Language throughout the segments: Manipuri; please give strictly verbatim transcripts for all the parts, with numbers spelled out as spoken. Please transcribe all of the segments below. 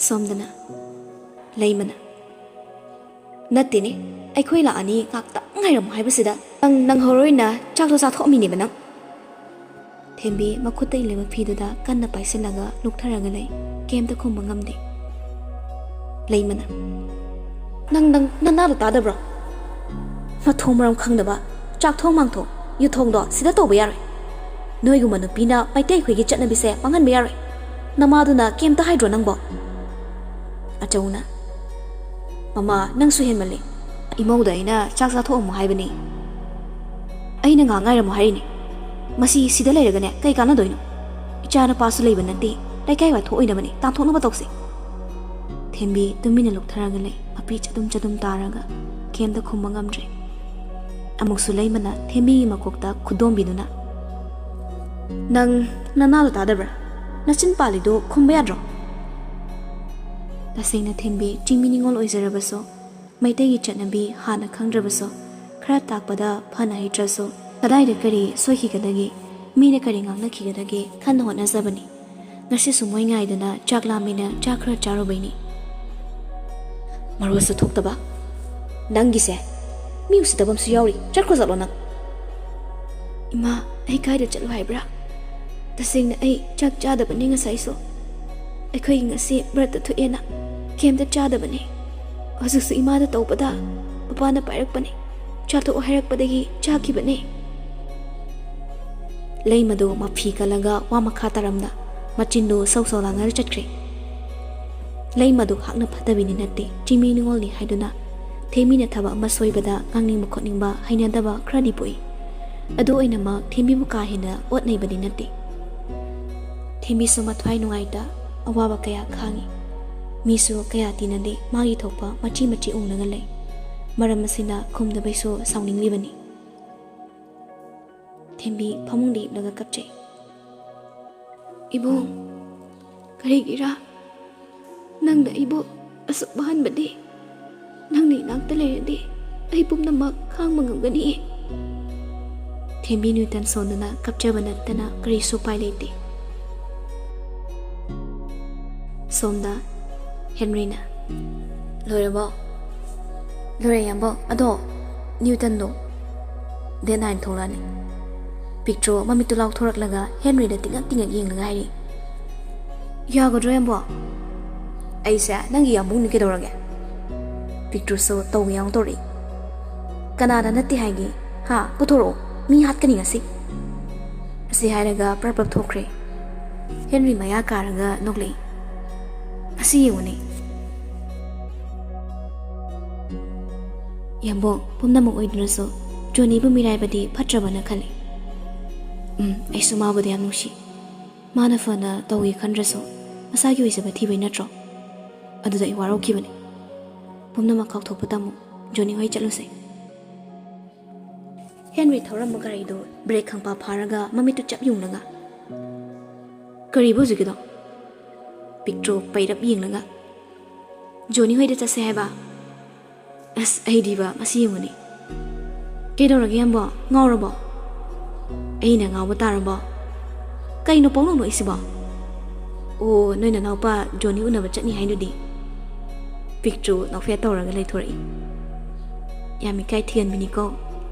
ꯁꯣꯝꯗꯅ ꯂꯩꯃꯅ, "ꯅꯠꯇꯦꯅꯦ, ꯑꯩꯈꯣꯏ ꯂꯥꯛꯑꯅꯤ, ꯉꯥꯛꯇꯪ ꯉꯥꯏꯔꯝꯃꯣ ꯍꯥꯏꯕꯁꯤꯗ ꯅꯪ ꯅꯪꯍꯧꯔꯣꯏꯅ ꯆꯥꯛꯇꯣ ꯆꯥꯊꯣꯛꯑꯝꯃꯤꯅꯦꯕ ꯅꯪ?" ꯊꯦꯝꯕꯤ ꯃꯈꯨꯠꯇ ꯏꯜꯂꯤꯕ ꯐꯤꯗꯨꯗ ꯀꯟꯅ ꯄꯥꯏꯁꯤꯜꯂꯒ ꯂꯨꯛꯊꯔꯒ ꯂꯩ꯫ ꯀꯩꯝꯇ ꯈꯨꯝꯕ ꯉꯝꯗꯦ꯫ ꯂꯩꯃꯅ, "ꯅꯪ, ꯅꯪ ꯅꯅꯥꯗꯣ ꯇꯥꯗꯕ꯭ꯔꯣ? ꯃꯊꯣꯡ ꯃꯔꯝ ꯈꯪꯗꯕ ꯆꯥꯛ ꯊꯣꯡ ꯃꯥꯡꯊꯣꯛ, ꯌꯨ ꯊꯣꯡꯗꯣ ꯁꯤꯗ ꯇꯧꯕ ꯌꯥꯔꯣꯏ꯫ ꯅꯣꯏꯒꯨꯝꯕ ꯅꯨꯄꯤꯅ ꯃꯩꯇꯩ ꯑꯩꯈꯣꯏꯒꯤ ꯆꯠꯅꯕꯤꯁꯦ ꯃꯥꯡꯍꯟꯕ ꯌꯥꯔꯣꯏ꯫ ꯅꯃꯥꯗꯨꯅ ꯀꯩꯝꯇ ꯍꯥꯏꯗ꯭ꯔꯣ ꯅꯪꯕꯣ?" ꯑꯆꯧꯅ, "ꯃꯃꯥ, ꯅꯪꯁꯨ ꯍꯦꯟꯃꯜꯂꯦ꯫ ꯏꯃꯧꯗ ꯑꯩꯅ ꯆꯥꯛ ꯆꯥꯊꯣꯛꯑꯝꯃꯣ ꯍꯥꯏꯕꯅꯤ꯫ ꯑꯩꯅ ꯉꯥꯏꯍꯥꯛ ꯉꯥꯏꯔꯝꯃꯣ ꯍꯥꯏꯔꯤꯅꯤ꯫ ꯃꯁꯤ ꯁꯤꯗ ꯂꯩꯔꯒꯅꯦ ꯀꯩ ꯀꯥꯟꯅꯗꯣꯏꯅꯣ? ꯏꯆꯥ ꯅꯨꯄꯥꯁꯨ ꯂꯩꯕ ꯅꯠꯇꯦ꯫ ꯂꯩꯀꯥꯏ ꯋꯥꯏꯊꯣꯛ ꯑꯣꯏꯅꯕꯅꯤ, ꯇꯥꯟꯊꯣꯛꯅꯕ ꯇꯧꯁꯤ꯫" ꯊꯦꯝꯕꯤ ꯇꯨꯃꯤꯟꯅ ꯂꯨꯛꯊꯔꯒ ꯂꯩ, ꯃꯄꯤ ꯆꯗꯨꯝ ꯆꯗꯨꯝ ꯇꯥꯔꯒ ꯀꯩꯝꯇ ꯈꯨꯝꯕ ꯉꯝꯗ꯭ꯔꯦ꯫ ꯑꯃꯨꯛꯁꯨ ꯂꯩꯃꯅ ꯊꯦꯝꯕꯤꯒꯤ ꯃꯀꯣꯛꯇ ꯈꯨꯗꯣꯝꯕꯤꯗꯨꯅ, "ꯅꯪ ꯅꯅꯥꯗꯣ ꯇꯥꯗꯕ꯭ꯔꯥ? ꯅꯆꯤꯟ ꯄꯥꯜꯂꯤꯗꯣ ꯈꯨꯝꯕ ꯌꯥꯗ꯭ꯔꯣ?" ꯇꯁꯦꯡꯅ ꯊꯦꯝꯕꯤ ꯆꯤꯡꯃꯤ ꯅꯤꯉꯣꯜ ꯑꯣꯏꯖꯔꯕꯁꯨ, ꯃꯩꯇꯩꯒꯤ ꯆꯠꯅꯕꯤ ꯍꯥꯟꯅ ꯈꯪꯗ꯭ꯔꯕꯁꯨ, ꯈꯔ ꯇꯥꯛꯄꯗ ꯐꯅ ꯍꯩꯇ꯭ꯔꯁꯨ, ꯀꯗꯥꯏꯗ ꯀꯔꯤ ꯁꯣꯏꯈꯤꯒꯗꯒꯦ, ꯃꯤꯅ ꯀꯔꯤ ꯉꯥꯡꯅꯈꯤꯒꯗꯒꯦ ꯈꯟꯅ ꯍꯣꯠꯅꯖꯕꯅꯤ꯫ ꯉꯁꯤꯁꯨ ꯃꯣꯏ ꯉꯥꯏꯗꯅ ꯆꯥꯛ ꯂꯥꯝꯃꯦꯅ ꯆꯥꯛ ꯈꯔ ꯆꯥꯔꯨꯕꯩꯅꯤ꯫ ꯃꯔꯣꯜꯁꯨ ꯊꯣꯛꯇꯕ꯫ ꯅꯪꯒꯤꯁꯦ ꯃꯤ ꯎꯁꯤꯠꯇꯕ ꯑꯃꯁꯨ ꯌꯥꯎꯔꯤ꯫ ꯆꯠꯈ꯭ꯔꯣ ꯆꯠꯂꯣ ꯅꯪ꯫ ꯏꯃꯥ, ꯑꯩ ꯀꯥꯏꯗ ꯆꯠꯂꯣ ꯍꯥꯏꯕ꯭ꯔꯥ? ꯇꯁꯦꯡꯅ ꯑꯩ ꯆꯥꯛ ꯆꯥꯗꯕꯅꯤ ꯉꯁꯥꯏꯁꯨ꯫ ꯑꯩꯈꯣꯏꯒꯤ ꯉꯁꯤ ꯕ꯭ꯔꯠꯇ ꯊꯣꯛꯑꯦꯅ ꯀꯩꯝꯇ ꯆꯥꯗꯕꯅꯤ꯫ ꯍꯧꯖꯤꯛꯁꯨ ꯏꯃꯥꯗ ꯇꯧꯕꯗ ꯃꯄꯥꯅ ꯄꯥꯏꯔꯛꯄꯅꯤ꯫ ꯆꯥꯊꯣꯛꯑꯣ ꯍꯥꯏꯔꯛꯄꯗꯒꯤ ꯆꯥꯈꯤꯕꯅꯤ꯫ ꯂꯩꯃꯗꯨ ꯃꯐꯤ ꯀꯜꯂꯒ ꯋꯥ ꯃꯈꯥ ꯇꯥꯔꯝꯅ ꯃꯆꯤꯟꯗꯨ ꯁꯧ ꯁꯧ ꯂꯥꯡꯅꯔ ꯆꯠꯈ꯭ꯔꯦ꯫ ꯂꯩꯃꯗꯨ ꯍꯥꯛꯅ ꯐꯠꯇꯕꯤꯅꯤ ꯅꯠꯇꯦ, ꯆꯤꯡꯃꯤ ꯅꯤꯉꯣꯜꯅꯤ ꯍꯥꯏꯗꯨꯅ ꯊꯦꯝꯃꯤꯅ ꯊꯕꯛ ꯑꯃ ꯁꯣꯏꯕꯗ ꯉꯥꯡꯅꯤꯡꯕ ꯈꯣꯠꯅꯤꯡꯕ ꯍꯩꯅꯗꯕ ꯈꯔꯗꯤ ꯄꯣꯛꯏ꯫ ꯑꯗꯨ ꯑꯣꯏꯅꯃꯛ ꯊꯦꯝꯕꯤꯕꯨ ꯀꯥ ꯍꯦꯟꯅ ꯑꯣꯠꯅꯩꯕꯗꯤ ꯅꯠꯇꯦ꯫ ꯊꯦꯝꯕꯤꯁꯨ ꯃꯊ꯭ꯋꯥꯏ ꯅꯨꯡꯉꯥꯏꯇ ꯑꯋꯥꯕ ꯀꯌꯥ ꯈꯥꯡꯉꯤ꯫ ꯃꯤꯁꯨ ꯀꯌꯥ ꯇꯤꯟꯅꯗꯦ, ꯃꯥꯒꯤ ꯊꯣꯛꯄ ꯃꯆꯤ ꯃꯆꯤ ꯎꯡꯂꯒ ꯂꯩ꯫ ꯃꯔꯝ ꯑꯁꯤꯅ ꯈꯨꯝꯗꯕꯩꯁꯨ ꯁꯥꯎꯅꯤꯡꯂꯤꯕꯅꯤ꯫ ꯊꯦꯝꯕꯤ ꯐꯃꯨꯡꯗ ꯍꯤꯞꯂꯒ ꯀꯞꯆꯩ꯫ "ꯏꯕꯨꯡ, ꯀꯔꯤꯒꯤꯔꯥ ꯅꯪꯅ ꯑꯩꯕꯨ ꯑꯁꯨꯛ ꯋꯥꯍꯟꯕꯗꯤ? ꯅꯪꯅ ꯏꯅꯥꯛꯇ ꯂꯩꯔꯗꯤ ꯑꯩ ꯄꯨꯝꯅꯃꯛ ꯈꯥꯡꯕ ꯉꯝꯒꯅꯤ꯫" ꯊꯦꯝꯕꯤ ꯅ꯭ꯌꯨꯇꯟ ꯁꯣꯟꯗꯨꯅ ꯀꯞꯆꯕ ꯅꯠꯇꯅ ꯀꯔꯤꯁꯨ ꯎꯄꯥꯏ ꯂꯩꯇꯦ꯫ ꯁꯣꯝꯗ ꯍꯦꯟꯔꯤꯅ, "ꯂꯣꯏꯔꯕꯣ?" "ꯂꯣꯏꯔꯦ, ꯏꯌꯥꯝꯕ꯫ ꯑꯗꯣ ꯅ꯭ꯌꯨꯇꯟꯗꯣ ꯗꯦꯠ ꯅꯥꯏꯟ ꯊꯣꯛꯂꯛꯑꯅꯤ꯫" ꯄꯤꯛꯇ꯭ꯔꯨ ꯃꯃꯤꯠꯇꯨ ꯂꯥꯎꯊꯣꯔꯛꯂꯒ ꯍꯦꯟꯔꯤꯗ ꯇꯤꯡꯉꯛ ꯇꯤꯡꯉꯛ ꯌꯦꯡꯂꯒ ꯍꯥꯏꯔꯤ, "ꯌꯥꯒꯗ꯭ꯔꯣ, ꯏꯌꯥꯝꯕ?" "ꯑꯩꯁꯦ ꯅꯪꯒꯤ ꯏꯌꯥꯝꯕꯨꯡꯅꯤ, ꯀꯩꯗꯧꯔꯒꯦ?" ꯄꯤꯛꯇ꯭ꯔꯨꯁꯨ ꯇꯧꯒꯦ ꯌꯥꯎꯅ ꯇꯧꯔꯛꯏ꯫ "ꯀꯅꯥꯅ ꯅꯠꯇꯦ ꯍꯥꯏꯒꯦ? ꯍꯥ? ꯄꯨꯊꯣꯔꯛꯑꯣ, ꯃꯤ ꯍꯥꯠꯀꯅꯤ ꯉꯁꯤ꯫" ꯑꯁꯤ ꯍꯥꯏꯔꯒ ꯄ꯭ꯔꯞ ꯄ꯭ꯔꯞ ꯊꯣꯛꯈ꯭ꯔꯦ꯫ ꯍꯦꯟꯔꯤ ꯃꯌꯥ ꯀꯥꯔꯒ ꯅꯣꯛꯂꯛꯏ꯫ "ꯑꯁꯤ ꯌꯦꯡꯉꯨꯅꯦ, ꯌꯥꯝꯕꯣꯡ, ꯄꯨꯝꯅꯃꯛ ꯑꯣꯏꯗꯨꯅꯁꯨ ꯖꯣꯅꯤꯕꯨ ꯃꯤꯔꯥꯏꯕꯗꯤ ꯐꯠꯇ꯭ꯔꯕꯅ ꯈꯜꯂꯤ꯫" "ꯎꯝ, ꯑꯩꯁꯨ ꯃꯥꯕꯨꯗꯤ ꯌꯥꯝ ꯅꯨꯡꯁꯤ꯫ ꯃꯥꯅ ꯐꯅ ꯇꯧꯒꯦ ꯈꯟꯗ꯭ꯔꯁꯨ ꯃꯁꯥꯒꯤ ꯑꯣꯏꯖꯕ ꯊꯤꯕꯩ ꯅꯠꯇ꯭ꯔꯣ? ꯑꯗꯨꯗ ꯑꯩ ꯋꯥꯔꯧꯈꯤꯕꯅꯤ꯫ ꯄꯨꯝꯅꯃꯛ ꯀꯥꯎꯊꯣꯛꯄ ꯇꯝꯃꯨ, ꯖꯣꯅꯤ ꯍꯣꯏ ꯆꯠꯂꯨꯁꯦ꯫" ꯍꯦꯟꯔꯤ ꯊꯧꯔꯝꯕ ꯒꯥꯔꯤꯗꯨ ꯕ꯭ꯔꯦꯛ ꯈꯪꯐꯥ ꯐꯥꯔꯒ ꯃꯃꯤꯠꯇꯨ ꯆꯞ ꯌꯨꯡꯂꯒ, "ꯀꯔꯤꯕ ꯍꯧꯖꯤꯛꯀꯤꯗꯣ?" ꯄꯤꯛꯇ꯭ꯔꯨ ꯄꯩꯔꯞ ꯌꯦꯡꯂꯒ, "ꯖꯣꯅꯤ ꯍꯣꯏꯗ ꯆꯠꯁꯦ ꯍꯥꯏꯕ?" "ꯑꯁ, ꯑꯩꯗꯤꯕ, ꯃꯁꯤ ꯌꯦꯡꯉꯨꯅꯦ꯫" "ꯀꯩꯗꯧꯔꯒꯦ, ꯌꯥꯝꯕꯣ? ꯉꯥꯎꯔꯕꯣ?" "ꯑꯩꯅ ꯉꯥꯎꯕ ꯇꯥꯔꯕꯣ? ꯀꯩꯅꯣ ꯄꯣꯛꯅꯣꯛ ꯅꯣꯛꯏꯁꯤꯕꯣ?" "ꯑꯣ, ꯅꯣꯏ ꯅꯅꯥꯎꯄꯥ ꯖꯣꯅꯤ ꯎꯅꯕ ꯆꯠꯅꯤ ꯍꯥꯏꯗꯨꯗꯤ꯫" ꯄꯤꯛꯇ꯭ꯔꯨ ꯅꯣꯛꯐꯦꯠ ꯇꯧꯔꯒ ꯂꯩꯊꯣꯔꯛꯏ꯫ "ꯌꯥꯝ ꯏꯀꯥꯏ ꯊꯤꯒꯟꯕꯅꯤꯀꯣ,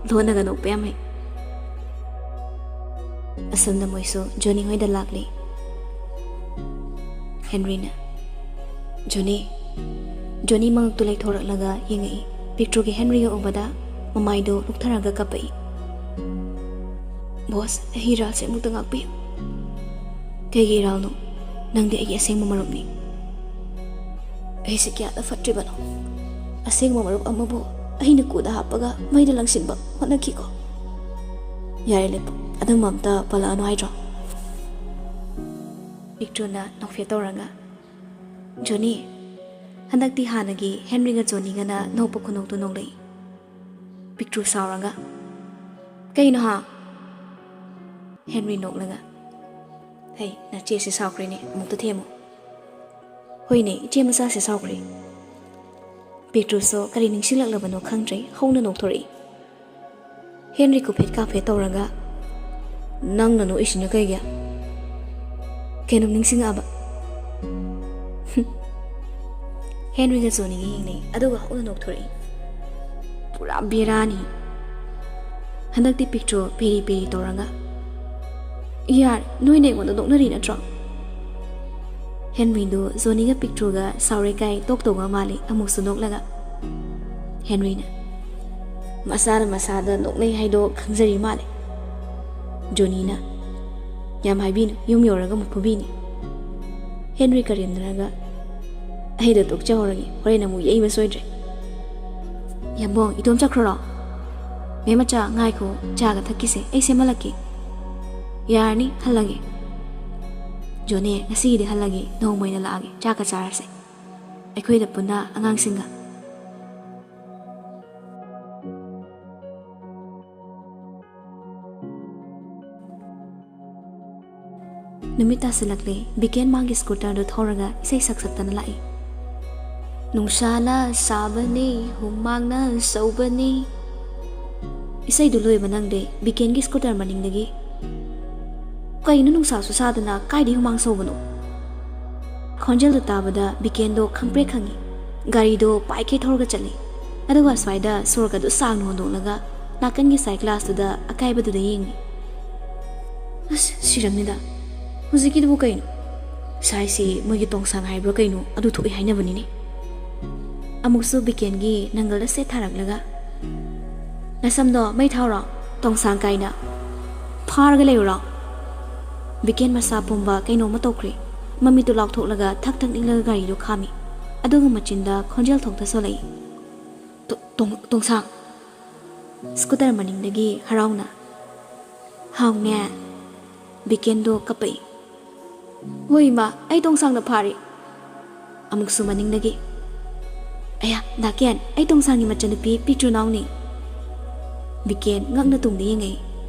ꯂꯣꯟꯅꯒ ꯅꯣꯛꯄ ꯌꯥꯝ ꯍꯩ꯫" ꯑꯁꯣꯝꯗ ꯃꯣꯏꯁꯨ ꯖꯣꯅꯤ ꯍꯣꯏꯗ ꯂꯥꯛꯂꯤ꯫ ꯍꯦꯟꯔꯤꯅ, "ꯖꯣꯅꯤ꯫" ꯖꯣꯅꯤ ꯃꯉꯛꯇꯨ ꯂꯩꯊꯣꯔꯛꯂꯒ ꯌꯦꯡꯉꯛꯏ꯫ ꯄꯤꯛꯇ꯭ꯔꯨꯒꯤ ꯍꯦꯟꯔꯤꯒ ꯎꯕꯗ ꯃꯃꯥꯏꯗꯨ ꯂꯨꯛꯊꯔꯒ ꯀꯞꯄꯛꯏ꯫ "ꯕꯣꯁ, ꯑꯩ ꯏꯔꯥꯜꯁꯦ ꯑꯃꯨꯛꯇ ꯉꯥꯛꯄꯤꯌꯨ꯫" "ꯀꯩꯒꯤ ꯏꯔꯥꯜꯅꯣ? ꯅꯪꯗꯤ ꯑꯩꯒꯤ ꯑꯁꯦꯡꯕ ꯃꯔꯨꯞꯅꯤ꯫" "ꯑꯩꯁꯦ ꯀꯌꯥꯗ ꯐꯠꯇ꯭ꯔꯤꯕꯅꯣ? ꯑꯁꯦꯡꯕ ꯃꯔꯨꯞ ꯑꯃꯕꯨ ꯑꯩꯅ ꯀꯨꯗ ꯍꯥꯞꯄꯒ ꯃꯩꯗ ꯂꯪꯁꯤꯟꯕ ꯍꯣꯠꯅꯈꯤꯀꯣ꯫" "ꯌꯥꯔꯦ, ꯂꯦꯞꯄꯣ꯫ ꯑꯗꯨꯝꯕ ꯑꯝꯇ ꯄꯜꯂꯛꯑꯅꯨ ꯍꯥꯏꯗ꯭ꯔꯣ?" ꯄꯤꯛꯇ꯭ꯔꯨꯅ ꯅꯣꯛꯐꯦꯠ ꯇꯧꯔꯒ, "ꯖꯣꯅꯤ꯫" ꯍꯟꯗꯛꯇꯤ ꯍꯥꯟꯅꯒꯤ ꯍꯦꯟꯔꯤꯒ ꯖꯣꯅꯤꯒꯅ ꯅꯣꯛꯄ ꯈꯨꯅꯣꯛꯇꯨ ꯅꯣꯛꯂꯛꯏ꯫ ꯄꯤꯛꯇ꯭ꯔꯨ ꯁꯥꯎꯔꯒ, "ꯀꯩꯅꯣ ꯍꯥ?" ꯍꯦꯟꯔꯤ ꯅꯣꯛꯂꯒ, "ꯍꯩ, ꯅꯆꯦꯁꯦ ꯁꯥꯎꯈ꯭ꯔꯦꯅꯦ, ꯑꯃꯨꯛꯇ ꯊꯦꯝꯃꯨ꯫" "ꯍꯣꯏꯅꯦ, ꯏꯆꯦ ꯃꯆꯥꯁꯦ ꯁꯥꯎꯈ꯭ꯔꯦ꯫" ꯄꯤꯛꯇ꯭ꯔꯨꯁꯨ ꯀꯔꯤ ꯅꯤꯡꯁꯤꯡꯂꯛꯂꯕꯅꯣ ꯈꯪꯗ꯭ꯔꯦ, ꯍꯧꯅ ꯅꯣꯛꯊꯣꯔꯛꯏ꯫ ꯍꯦꯟꯔꯤ ꯀꯨꯐꯦꯠ ꯀꯥꯐꯦꯠ ꯇꯧꯔꯒ, "ꯅꯪꯅ ꯅꯣꯛꯏꯁꯤꯅ ꯀꯩꯒꯤ? ꯀꯩꯅꯣꯝ ꯅꯤꯡꯁꯤꯡꯉꯛꯑꯕ?" ꯍꯦꯟꯔꯤꯒ ꯖꯣꯅꯤꯒ ꯌꯦꯡꯅꯩ, ꯑꯗꯨꯒ ꯍꯧꯅ ꯅꯣꯛꯊꯣꯔꯛꯏ꯫ "ꯄꯨꯔꯥ ꯕꯦꯔꯥꯅꯤ꯫ ꯍꯟꯗꯛꯇꯤ ꯄꯤꯛꯇ꯭ꯔꯨ ꯄꯦꯔꯤ ꯄꯦꯔꯤ ꯇꯧꯔꯒ꯫ ꯌꯥꯔꯦ, ꯅꯣꯏꯅ ꯑꯩꯉꯣꯟꯗ ꯅꯣꯛꯅꯔꯤ ꯅꯠꯇ꯭ꯔꯣ?" ꯍꯦꯟꯔꯤꯗꯨ ꯖꯣꯅꯤꯒ ꯄꯤꯛꯇ꯭ꯔꯨꯒ ꯁꯥꯎꯔꯦ ꯀꯥꯏ ꯇꯣꯛ ꯇꯧꯕ ꯃꯥꯜꯂꯤ, ꯑꯃꯨꯛꯁꯨ ꯅꯣꯛꯂꯒ꯫ ꯍꯦꯟꯔꯤꯅ, "ꯃꯁꯥꯅ ꯃꯁꯥꯗ ꯅꯣꯛꯅꯩ ꯍꯥꯏꯗꯣ ꯈꯪꯖꯔꯤ ꯃꯥꯜꯂꯦ꯫" ꯖꯣꯅꯤꯅ, "ꯌꯥꯝ ꯍꯥꯏꯕꯤꯅꯨ, ꯌꯨꯝ ꯌꯧꯔꯒ ꯑꯃꯨꯛ ꯐꯨꯕꯤꯅꯤ꯫" ꯍꯦꯟꯔꯤ ꯀꯔꯦꯝꯅꯔꯒ, "ꯑꯩꯗꯣ ꯇꯣꯛꯆꯍꯧꯔꯒꯦ, ꯍꯣꯔꯦꯟ ꯑꯃꯨꯛ ꯌꯩꯕ ꯁꯣꯏꯗ꯭ꯔꯦ꯫" "ꯌꯥꯝꯕꯣꯡ, ꯏꯇꯣꯝ ꯆꯠꯈ꯭ꯔꯣꯔꯣ?" "ꯃꯦꯝ ꯃꯆꯥ, ꯉꯥꯏꯈꯣ, ꯆꯥꯒ ꯊꯛꯈꯤꯁꯦ, ꯑꯩ ꯁꯦꯝꯍꯜꯂꯛꯀꯦ꯫" "ꯌꯥꯔꯅꯤ, ꯍꯜꯂꯒꯦ꯫" "ꯖꯣꯅꯤ, ꯉꯁꯤꯒꯤꯗꯤ ꯍꯜꯂꯒꯦ, ꯅꯣꯡꯃ ꯑꯣꯏꯅ ꯂꯥꯛꯑꯒꯦ, ꯆꯥꯛꯀ ꯆꯥꯔꯁꯦ ꯑꯩꯈꯣꯏꯗ ꯄꯨꯟꯅ ꯑꯉꯥꯡꯁꯤꯡꯒ꯫" ꯅꯨꯃꯤꯠ ꯇꯥꯁꯤꯜꯂꯛꯂꯦ꯫ ꯕꯤꯀꯦꯟ ꯃꯥꯒꯤ ꯁ꯭ꯀꯨꯇꯔꯗꯨ ꯊꯧꯔꯒ ꯏꯁꯩ ꯁꯛ ꯁꯛꯇꯅ ꯂꯥꯛꯏ꯫ "ꯅꯨꯡꯁꯥꯅ ꯁꯥꯕꯅꯤ, ꯍꯨꯃꯥꯡꯅ ꯁꯧꯕꯅꯤ꯫" ꯏꯁꯩꯗꯨ ꯂꯣꯏꯕ ꯅꯪꯗꯦ, ꯕꯤꯀꯦꯟꯒꯤ ꯁ꯭ꯀꯨꯇꯔ ꯃꯅꯤꯡꯗꯒꯤ, "ꯀꯩꯅꯣ ꯅꯨꯡꯁꯥꯁꯨ ꯁꯥꯗꯅ ꯀꯥꯏꯗꯩ ꯍꯨꯃꯥꯡ ꯁꯧꯕꯅꯣ?" ꯈꯣꯟꯖꯦꯜꯗꯨ ꯇꯥꯕꯗ ꯕꯤꯀꯦꯟꯗꯣ ꯈꯪꯄ꯭ꯔꯦꯛ ꯈꯪꯉꯤ꯫ ꯒꯥꯔꯤꯗꯣ ꯄꯥꯏꯈꯩ ꯊꯧꯔꯒ ꯆꯠꯂꯤ꯫ ꯑꯗꯨꯒ ꯑꯁ꯭ꯋꯥꯏꯗ ꯁꯣꯔꯣꯛ ꯑꯗꯨ ꯁꯥꯡꯅ ꯍꯣꯟꯗꯣꯛꯂꯒ ꯅꯥꯀꯟꯒꯤ ꯁꯥꯏ ꯒ꯭ꯂꯥꯁꯇꯨꯗ ꯑꯀꯥꯏꯕꯗꯨꯗ ꯌꯦꯡꯉꯤ꯫ "ꯑꯁ, ꯁꯤꯔꯝꯅꯤꯗ꯫ ꯍꯧꯖꯤꯛꯀꯤꯗꯨꯕꯨ ꯀꯩꯅꯣ? ꯁꯥꯏꯁꯤ ꯃꯣꯏꯒꯤ ꯇꯣꯡꯁꯥꯡ ꯍꯥꯏꯕ꯭ꯔꯥ ꯀꯩꯅꯣ, ꯑꯗꯨ ꯊꯣꯛꯏ ꯍꯥꯏꯅꯕꯅꯤꯅꯦ꯫" ꯑꯃꯨꯛꯁꯨ ꯕꯤꯀꯦꯟꯒꯤ ꯅꯪꯒꯜꯗ ꯁꯦꯠ ꯊꯥꯔꯛꯂꯒ, "ꯅꯁꯝꯗꯣ ꯃꯩ ꯊꯥꯎꯔꯣ, ꯇꯣꯡꯁꯥꯡ ꯀꯥꯏꯅ ꯐꯥꯔꯒ ꯂꯩꯔꯨꯔꯣ꯫" ꯕꯤꯀꯦꯟ ꯃꯁꯥ ꯄꯨꯝꯕ ꯀꯩꯅꯣꯝꯃ ꯇꯧꯈ꯭ꯔꯦ꯫ ꯃꯃꯤꯠꯇꯨ ꯂꯥꯎꯊꯣꯛꯂꯒ ꯊꯛ ꯊꯛ ꯅꯤꯛꯂꯒ ꯒꯥꯔꯤꯗꯨ ꯈꯥꯝꯃꯤ꯫ ꯑꯗꯨꯒ ꯃꯆꯤꯟꯗ ꯈꯣꯟꯖꯦꯜ ꯊꯣꯛꯇ ꯁꯣꯜꯂꯛꯏ꯫ "ꯇꯣ-, ꯇꯣꯡ-, ꯇꯣꯡꯁꯥꯡ!" ꯁ꯭ꯀꯨꯇꯔ ꯃꯅꯤꯡꯗꯒꯤ ꯍꯔꯥꯎꯅ꯫ "ꯍꯥꯎꯅꯦ?" ꯕꯤꯀꯦꯟꯗꯣ ꯀꯞꯄꯛꯏ꯫ "ꯍꯣꯏ ꯏꯃꯥ, ꯑꯩ ꯇꯣꯡꯁꯥꯡꯅ ꯐꯥꯔꯦ꯫" ꯑꯃꯨꯛꯁꯨ ꯃꯅꯤꯡꯗꯒꯤ, "ꯑꯌꯥ, ꯗꯥ ꯀꯦꯟ, ꯑꯩ ꯇꯣꯡꯁꯥꯡꯒꯤ ꯃꯆꯟꯅꯨꯄꯤ ꯄꯤꯛꯇ꯭ꯔꯨ ꯅꯥꯎꯅꯤ꯫" ꯕꯤꯀꯦꯟ ꯉꯛꯅ ꯇꯨꯡꯗ ꯌꯦꯡꯉꯛꯏ꯫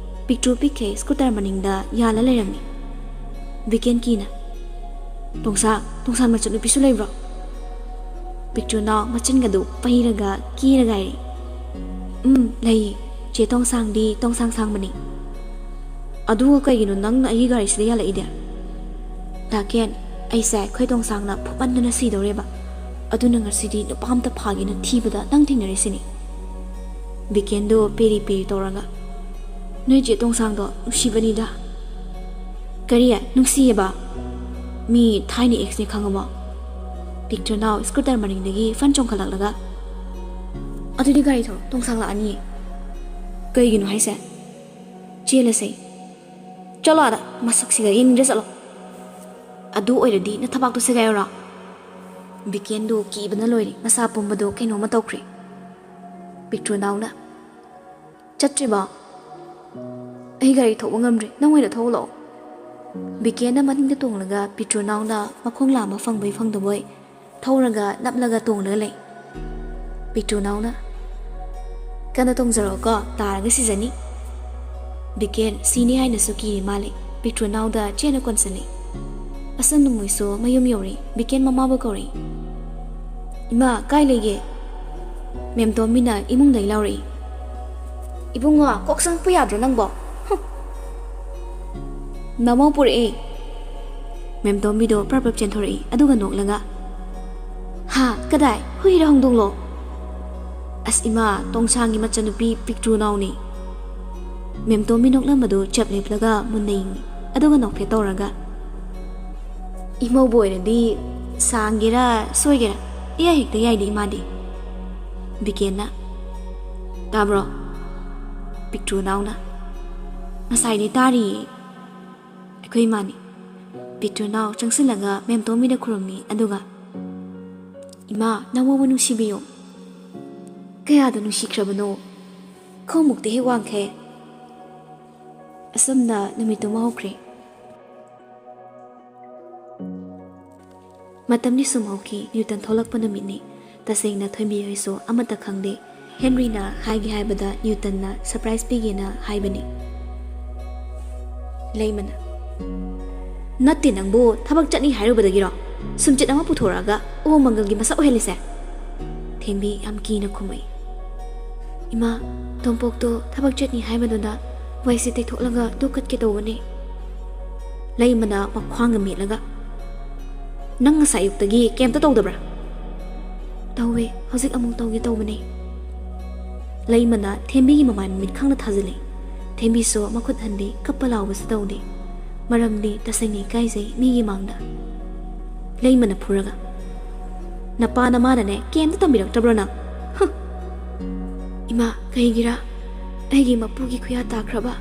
ꯄꯤꯛꯇ꯭ꯔꯨ ꯄꯤꯛꯈꯩ ꯁ꯭ꯀꯨꯇꯔ ꯃꯅꯤꯡꯗ ꯌꯥꯜꯂ ꯂꯩꯔꯝꯃꯤ꯫ ꯕꯤꯀꯦꯟ ꯀꯤꯅ, "ꯇꯣꯡꯁꯥꯡ, ꯇꯣꯡꯁꯥꯡ ꯃꯆꯟꯅꯨꯄꯤꯁꯨ ꯂꯩꯕ꯭ꯔꯣ?" ꯄꯤꯛꯇ꯭ꯔꯨ ꯅꯥꯎ ꯃꯆꯤꯟꯒꯗꯨ ꯄꯩꯔꯒ ꯀꯤꯔꯒ ꯍꯥꯏꯔꯛꯏ꯫ "ꯎꯝ, ꯂꯩꯌꯦ꯫ ꯆꯦ ꯇꯣꯡꯁꯥꯡꯗꯤ ꯇꯣꯡꯁꯥꯡ ꯁꯥꯡꯕꯅꯤ꯫" "ꯑꯗꯨꯒ ꯀꯩꯒꯤꯅꯣ ꯅꯪꯅ ꯑꯩꯒꯤ ꯒꯥꯔꯤꯁꯤꯗ ꯌꯥꯜꯂꯛꯏꯗꯤ?" "ꯗꯥ ꯀꯦꯟ, ꯑꯩꯁꯦ ꯑꯩꯈꯣꯏ ꯇꯣꯡꯁꯥꯡꯅ ꯐꯨꯃꯟꯗꯅ ꯁꯤꯗꯧꯔꯦꯕ꯫ ꯑꯗꯨꯅ ꯉꯁꯤꯗꯤ ꯅꯨꯄꯥ ꯑꯝꯇ ꯐꯥꯒꯦꯅ ꯊꯤꯕꯗ ꯅꯪ ꯊꯦꯡꯅꯔꯤꯁꯤꯅꯤ꯫ ꯕꯤꯀꯦꯟꯗꯣ ꯄꯦꯔꯤ ꯄꯦꯔꯤ ꯇꯧꯔꯒ, "ꯅꯣꯏ ꯆꯦ ꯇꯣꯡꯁꯥꯡꯗꯣ ꯅꯨꯡꯁꯤꯕꯅꯤꯗ꯫" "ꯀꯔꯤ? ꯅꯨꯡꯁꯤꯌꯦꯕ? ꯃꯤ ꯊꯥꯏꯅ ꯑꯦꯛꯁꯅꯦ ꯈꯪꯉꯕꯣ?" ꯄꯤꯛꯇ꯭ꯔꯨꯅꯥꯎ ꯁ꯭ꯀꯨꯇꯔ ꯃꯅꯤꯡꯗꯒꯤ ꯐꯟ ꯆꯣꯡꯈꯠꯂꯛꯂꯒ, "ꯑꯗꯨꯗꯤ ꯒꯥꯔꯤ ꯊꯧꯔꯣ, ꯇꯣꯡꯁꯥꯡ ꯂꯥꯛꯑꯅꯤꯌꯦ꯫" "ꯀꯩꯒꯤꯅꯣ ꯍꯥꯏꯁꯦ?" "ꯆꯦꯜꯂꯁꯦ꯫" "ꯆꯠꯂꯣ ꯑꯥꯗ, ꯃꯁꯛꯁꯤꯒ ꯌꯦꯡꯅꯤꯡꯗ꯭ꯔꯦ, ꯆꯠꯂꯣ꯫" "ꯑꯗꯨ ꯑꯣꯏꯔꯗꯤ ꯅꯊꯕꯥꯛꯇꯣ ꯁꯦꯒꯥꯏꯌꯣꯔꯥ?" ꯕꯤꯀꯦꯟꯗꯨ ꯀꯤꯕꯅ ꯂꯣꯏꯔꯦ, ꯃꯁꯥ ꯄꯨꯝꯕꯗꯣ ꯀꯩꯅꯣꯝꯃ ꯇꯧꯈ꯭ꯔꯦ꯫ ꯄꯤꯛꯇ꯭ꯔꯨꯅꯥꯎꯅ, "ꯆꯠꯇ꯭ꯔꯤꯕꯣ? ꯑꯩ ꯒꯥꯔꯤ ꯊꯧꯕ ꯉꯝꯗ꯭ꯔꯦ, ꯅꯪ ꯑꯣꯏꯅ ꯊꯧꯂꯛꯑꯣ꯫" ꯕꯤꯀꯦꯟꯅ ꯃꯅꯤꯡꯗ ꯇꯣꯡꯂꯒ ꯄꯤꯛꯇ꯭ꯔꯨꯅꯥꯎꯅ ꯃꯈꯣꯡ ꯂꯥꯝꯕ ꯐꯪꯕꯣꯏ ꯐꯪꯗꯕꯣꯏ ꯊꯧꯔꯒ ꯅꯞꯂꯒ ꯇꯣꯡꯂꯒ ꯂꯩ꯫ ꯄꯤꯛꯇ꯭ꯔꯨꯅꯥꯎꯅ, "ꯀꯟꯅ ꯇꯣꯡꯖꯔꯛꯑꯣꯀꯣ, ꯇꯥꯔꯒ ꯁꯤꯖꯅꯤ꯫" ꯕꯤꯀꯦꯟ ꯁꯤꯅꯤ ꯍꯥꯏꯅꯁꯨ ꯀꯤꯔꯤ ꯃꯥꯜꯂꯤ꯫ ꯄꯤꯛꯇ꯭ꯔꯨꯅꯥꯎꯗ ꯆꯦꯟꯅ ꯀꯣꯟꯁꯤꯜꯂꯤ꯫ ꯑꯁꯪ ꯅꯣꯡꯃꯩꯁꯨ ꯃꯌꯨꯝ ꯌꯧꯔꯦ꯫ ꯕꯤꯀꯦꯟ ꯃꯃꯥꯕꯨ ꯀꯧꯔꯤ꯫ "ꯏꯃꯥ, ꯀꯥꯏ ꯂꯩꯒꯦ?" ꯃꯦꯝ ꯇꯣꯝꯕꯤꯅ ꯏꯃꯨꯡꯗꯒꯤ ꯂꯥꯎꯔꯛꯏ꯫ "ꯏꯕꯨꯡꯉꯣ, ꯀꯣꯛ ꯆꯪꯉꯛꯄ ꯌꯥꯗ꯭ꯔꯣ ꯅꯪꯕꯣ?" "ꯍꯨꯝ꯫ ꯅꯃꯧ ꯄꯨꯔꯛꯑꯦ꯫" ꯃꯦꯝ ꯇꯣꯝꯕꯤꯗꯣ ꯄ꯭ꯔꯞ ꯄ꯭ꯔꯞ ꯆꯦꯟꯊꯣꯔꯛꯏ, ꯑꯗꯨꯒ ꯅꯣꯛꯂꯒ, "ꯍꯥ, ꯀꯗꯥꯏ? ꯍꯨꯏꯔ ꯍꯧꯗꯣꯡꯂꯣ?" "ꯑꯁ ꯏꯃꯥ, ꯇꯣꯡꯁꯥꯡꯒꯤ ꯃꯆꯟꯅꯨꯄꯤ ꯄꯤꯛꯇ꯭ꯔꯨꯅꯥꯎꯅꯤ꯫" ꯃꯦꯝ ꯇꯣꯝꯕꯤ ꯅꯣꯛꯂꯝꯕꯗꯨ ꯆꯞ ꯂꯦꯞꯂꯒ ꯃꯨꯟꯅ ꯌꯦꯡꯉꯤ, ꯑꯗꯨꯒ ꯅꯣꯛꯐꯦꯠ ꯇꯧꯔꯒ, "ꯏꯃꯧꯕꯨ ꯑꯣꯏꯔꯗꯤ ꯁꯥꯡꯒꯦꯔꯥ ꯁꯣꯏꯒꯦꯔꯥ ꯏꯌꯥ ꯍꯦꯛꯇ ꯌꯥꯏꯗ ꯏꯃꯥꯗꯤ꯫" ꯕꯤꯀꯦꯟꯅ, "ꯇꯥꯕ꯭ꯔꯣ?" ꯄꯤꯛꯇ꯭ꯔꯨꯅꯥꯎꯅ, "ꯉꯁꯥꯏꯗꯤ ꯇꯥꯔꯤꯌꯦ꯫" ꯑꯩꯈꯣꯏ ꯏꯃꯥꯅꯤ꯫ ꯄꯤꯛꯇ꯭ꯔꯨꯅꯥꯎ ꯆꯪꯁꯤꯜꯂꯒ ꯃꯦꯝ ꯇꯣꯝꯕꯤꯗ ꯈꯨꯔꯨꯝꯃꯤ, ꯑꯗꯨꯒ, "ꯏꯃꯥ, ꯅꯃꯧꯕꯨ ꯅꯨꯡꯁꯤꯕꯤꯌꯨ꯫" "ꯀꯌꯥꯗ ꯅꯨꯡꯁꯤꯈ꯭ꯔꯕꯅꯣ? ꯈꯣꯡꯃꯨꯛꯇ ꯍꯦꯛ ꯋꯥꯡꯈꯦ꯫" ꯑꯁꯨꯝꯅ ꯅꯨꯃꯤꯠꯇꯨꯃ ꯍꯧꯈ꯭ꯔꯦ꯫ ꯃꯇꯝꯗꯤ ꯁꯨꯝ ꯍꯧꯈꯤ, ꯅ꯭ꯌꯨꯇꯟ ꯊꯣꯛꯂꯛꯄ ꯅꯨꯃꯤꯠꯅꯤ꯫ ꯇꯁꯦꯡꯅ ꯊꯣꯏꯕꯤ ꯍꯣꯏꯁꯨ ꯑꯃꯠꯇ ꯈꯪꯗꯦ꯫ ꯍꯦꯟꯔꯤꯅ ꯍꯥꯏꯒꯦ ꯍꯥꯏꯕꯗ ꯅ꯭ꯌꯨꯇꯟꯅ ꯁꯔꯄ꯭ꯔꯥꯏꯖ ꯄꯤꯒꯦꯅ ꯍꯥꯏꯕꯅꯤ꯫ ꯂꯩꯃꯅ, "ꯅꯠꯇꯦ ꯅꯪꯕꯨ, ꯊꯕꯛ ꯆꯠꯅꯤ ꯍꯥꯏꯔꯨꯕꯗꯒꯤꯔꯣ ꯁꯨꯝꯆꯤꯠ ꯑꯃ ꯄꯨꯊꯣꯔꯛꯑꯒ ꯑꯣ ꯃꯪꯒꯜꯒꯤ ꯃꯁꯛ ꯑꯣꯏꯍꯜꯂꯤꯁꯦ?" ꯊꯦꯝꯕꯤ ꯌꯥꯝ ꯀꯤꯅ ꯈꯨꯝꯃꯛꯏ꯫ "ꯏꯃꯥ, ꯇꯣꯝꯄꯣꯛꯇꯣ ꯊꯕꯛ ꯆꯠꯅꯤ ꯍꯥꯏꯕꯗꯨꯗ ꯋꯥꯏꯁꯦ ꯇꯩꯊꯣꯛꯂꯒ ꯗꯣꯛꯀꯠꯀꯦ ꯇꯧꯕꯅꯦ꯫" ꯂꯩꯃꯅ ꯃꯈ꯭ꯋꯥꯡꯒ ꯃꯦꯠꯂꯒ, "ꯅꯪ ꯉꯁꯥꯏ ꯑꯌꯨꯛꯇꯒꯤ ꯀꯩꯝꯇ ꯇꯧꯗꯕ꯭ꯔꯥ?" "ꯇꯧꯋꯦ, ꯍꯧꯖꯤꯛ ꯑꯃꯨꯛ ꯇꯧꯒꯦ ꯇꯧꯕꯅꯦ꯫" ꯂꯩꯃꯅ ꯊꯦꯝꯕꯤꯒꯤ ꯃꯃꯥꯏ ꯃꯃꯤꯠ ꯈꯪꯅ ꯊꯥꯖꯤꯜꯂꯤ꯫ ꯊꯦꯝꯕꯤꯁꯨ ꯃꯈꯨꯠ ꯍꯟꯕꯤ, ꯀꯞꯄ ꯂꯥꯎꯕꯁꯨ ꯇꯧꯗꯦ꯫ ꯃꯔꯝꯗꯤ ꯇꯁꯦꯡꯅ ꯏꯀꯥꯏꯖꯩ ꯃꯤꯒꯤ ꯃꯥꯡꯗ꯫ ꯂꯩꯃꯅ ꯐꯨꯔꯒ, "ꯅꯄꯥ ꯅꯃꯥꯅꯅꯦ ꯀꯩꯝꯇ ꯇꯝꯕꯤꯔꯛꯇꯕ꯭ꯔꯣ ꯅꯪ? ꯍꯨꯝ!" "ꯏꯃꯥ, ꯀꯩꯒꯤꯔꯥ? ꯑꯩꯒꯤ ꯃꯄꯨꯒꯤ ꯈꯨꯌꯥ ꯇꯥꯈ꯭ꯔꯕ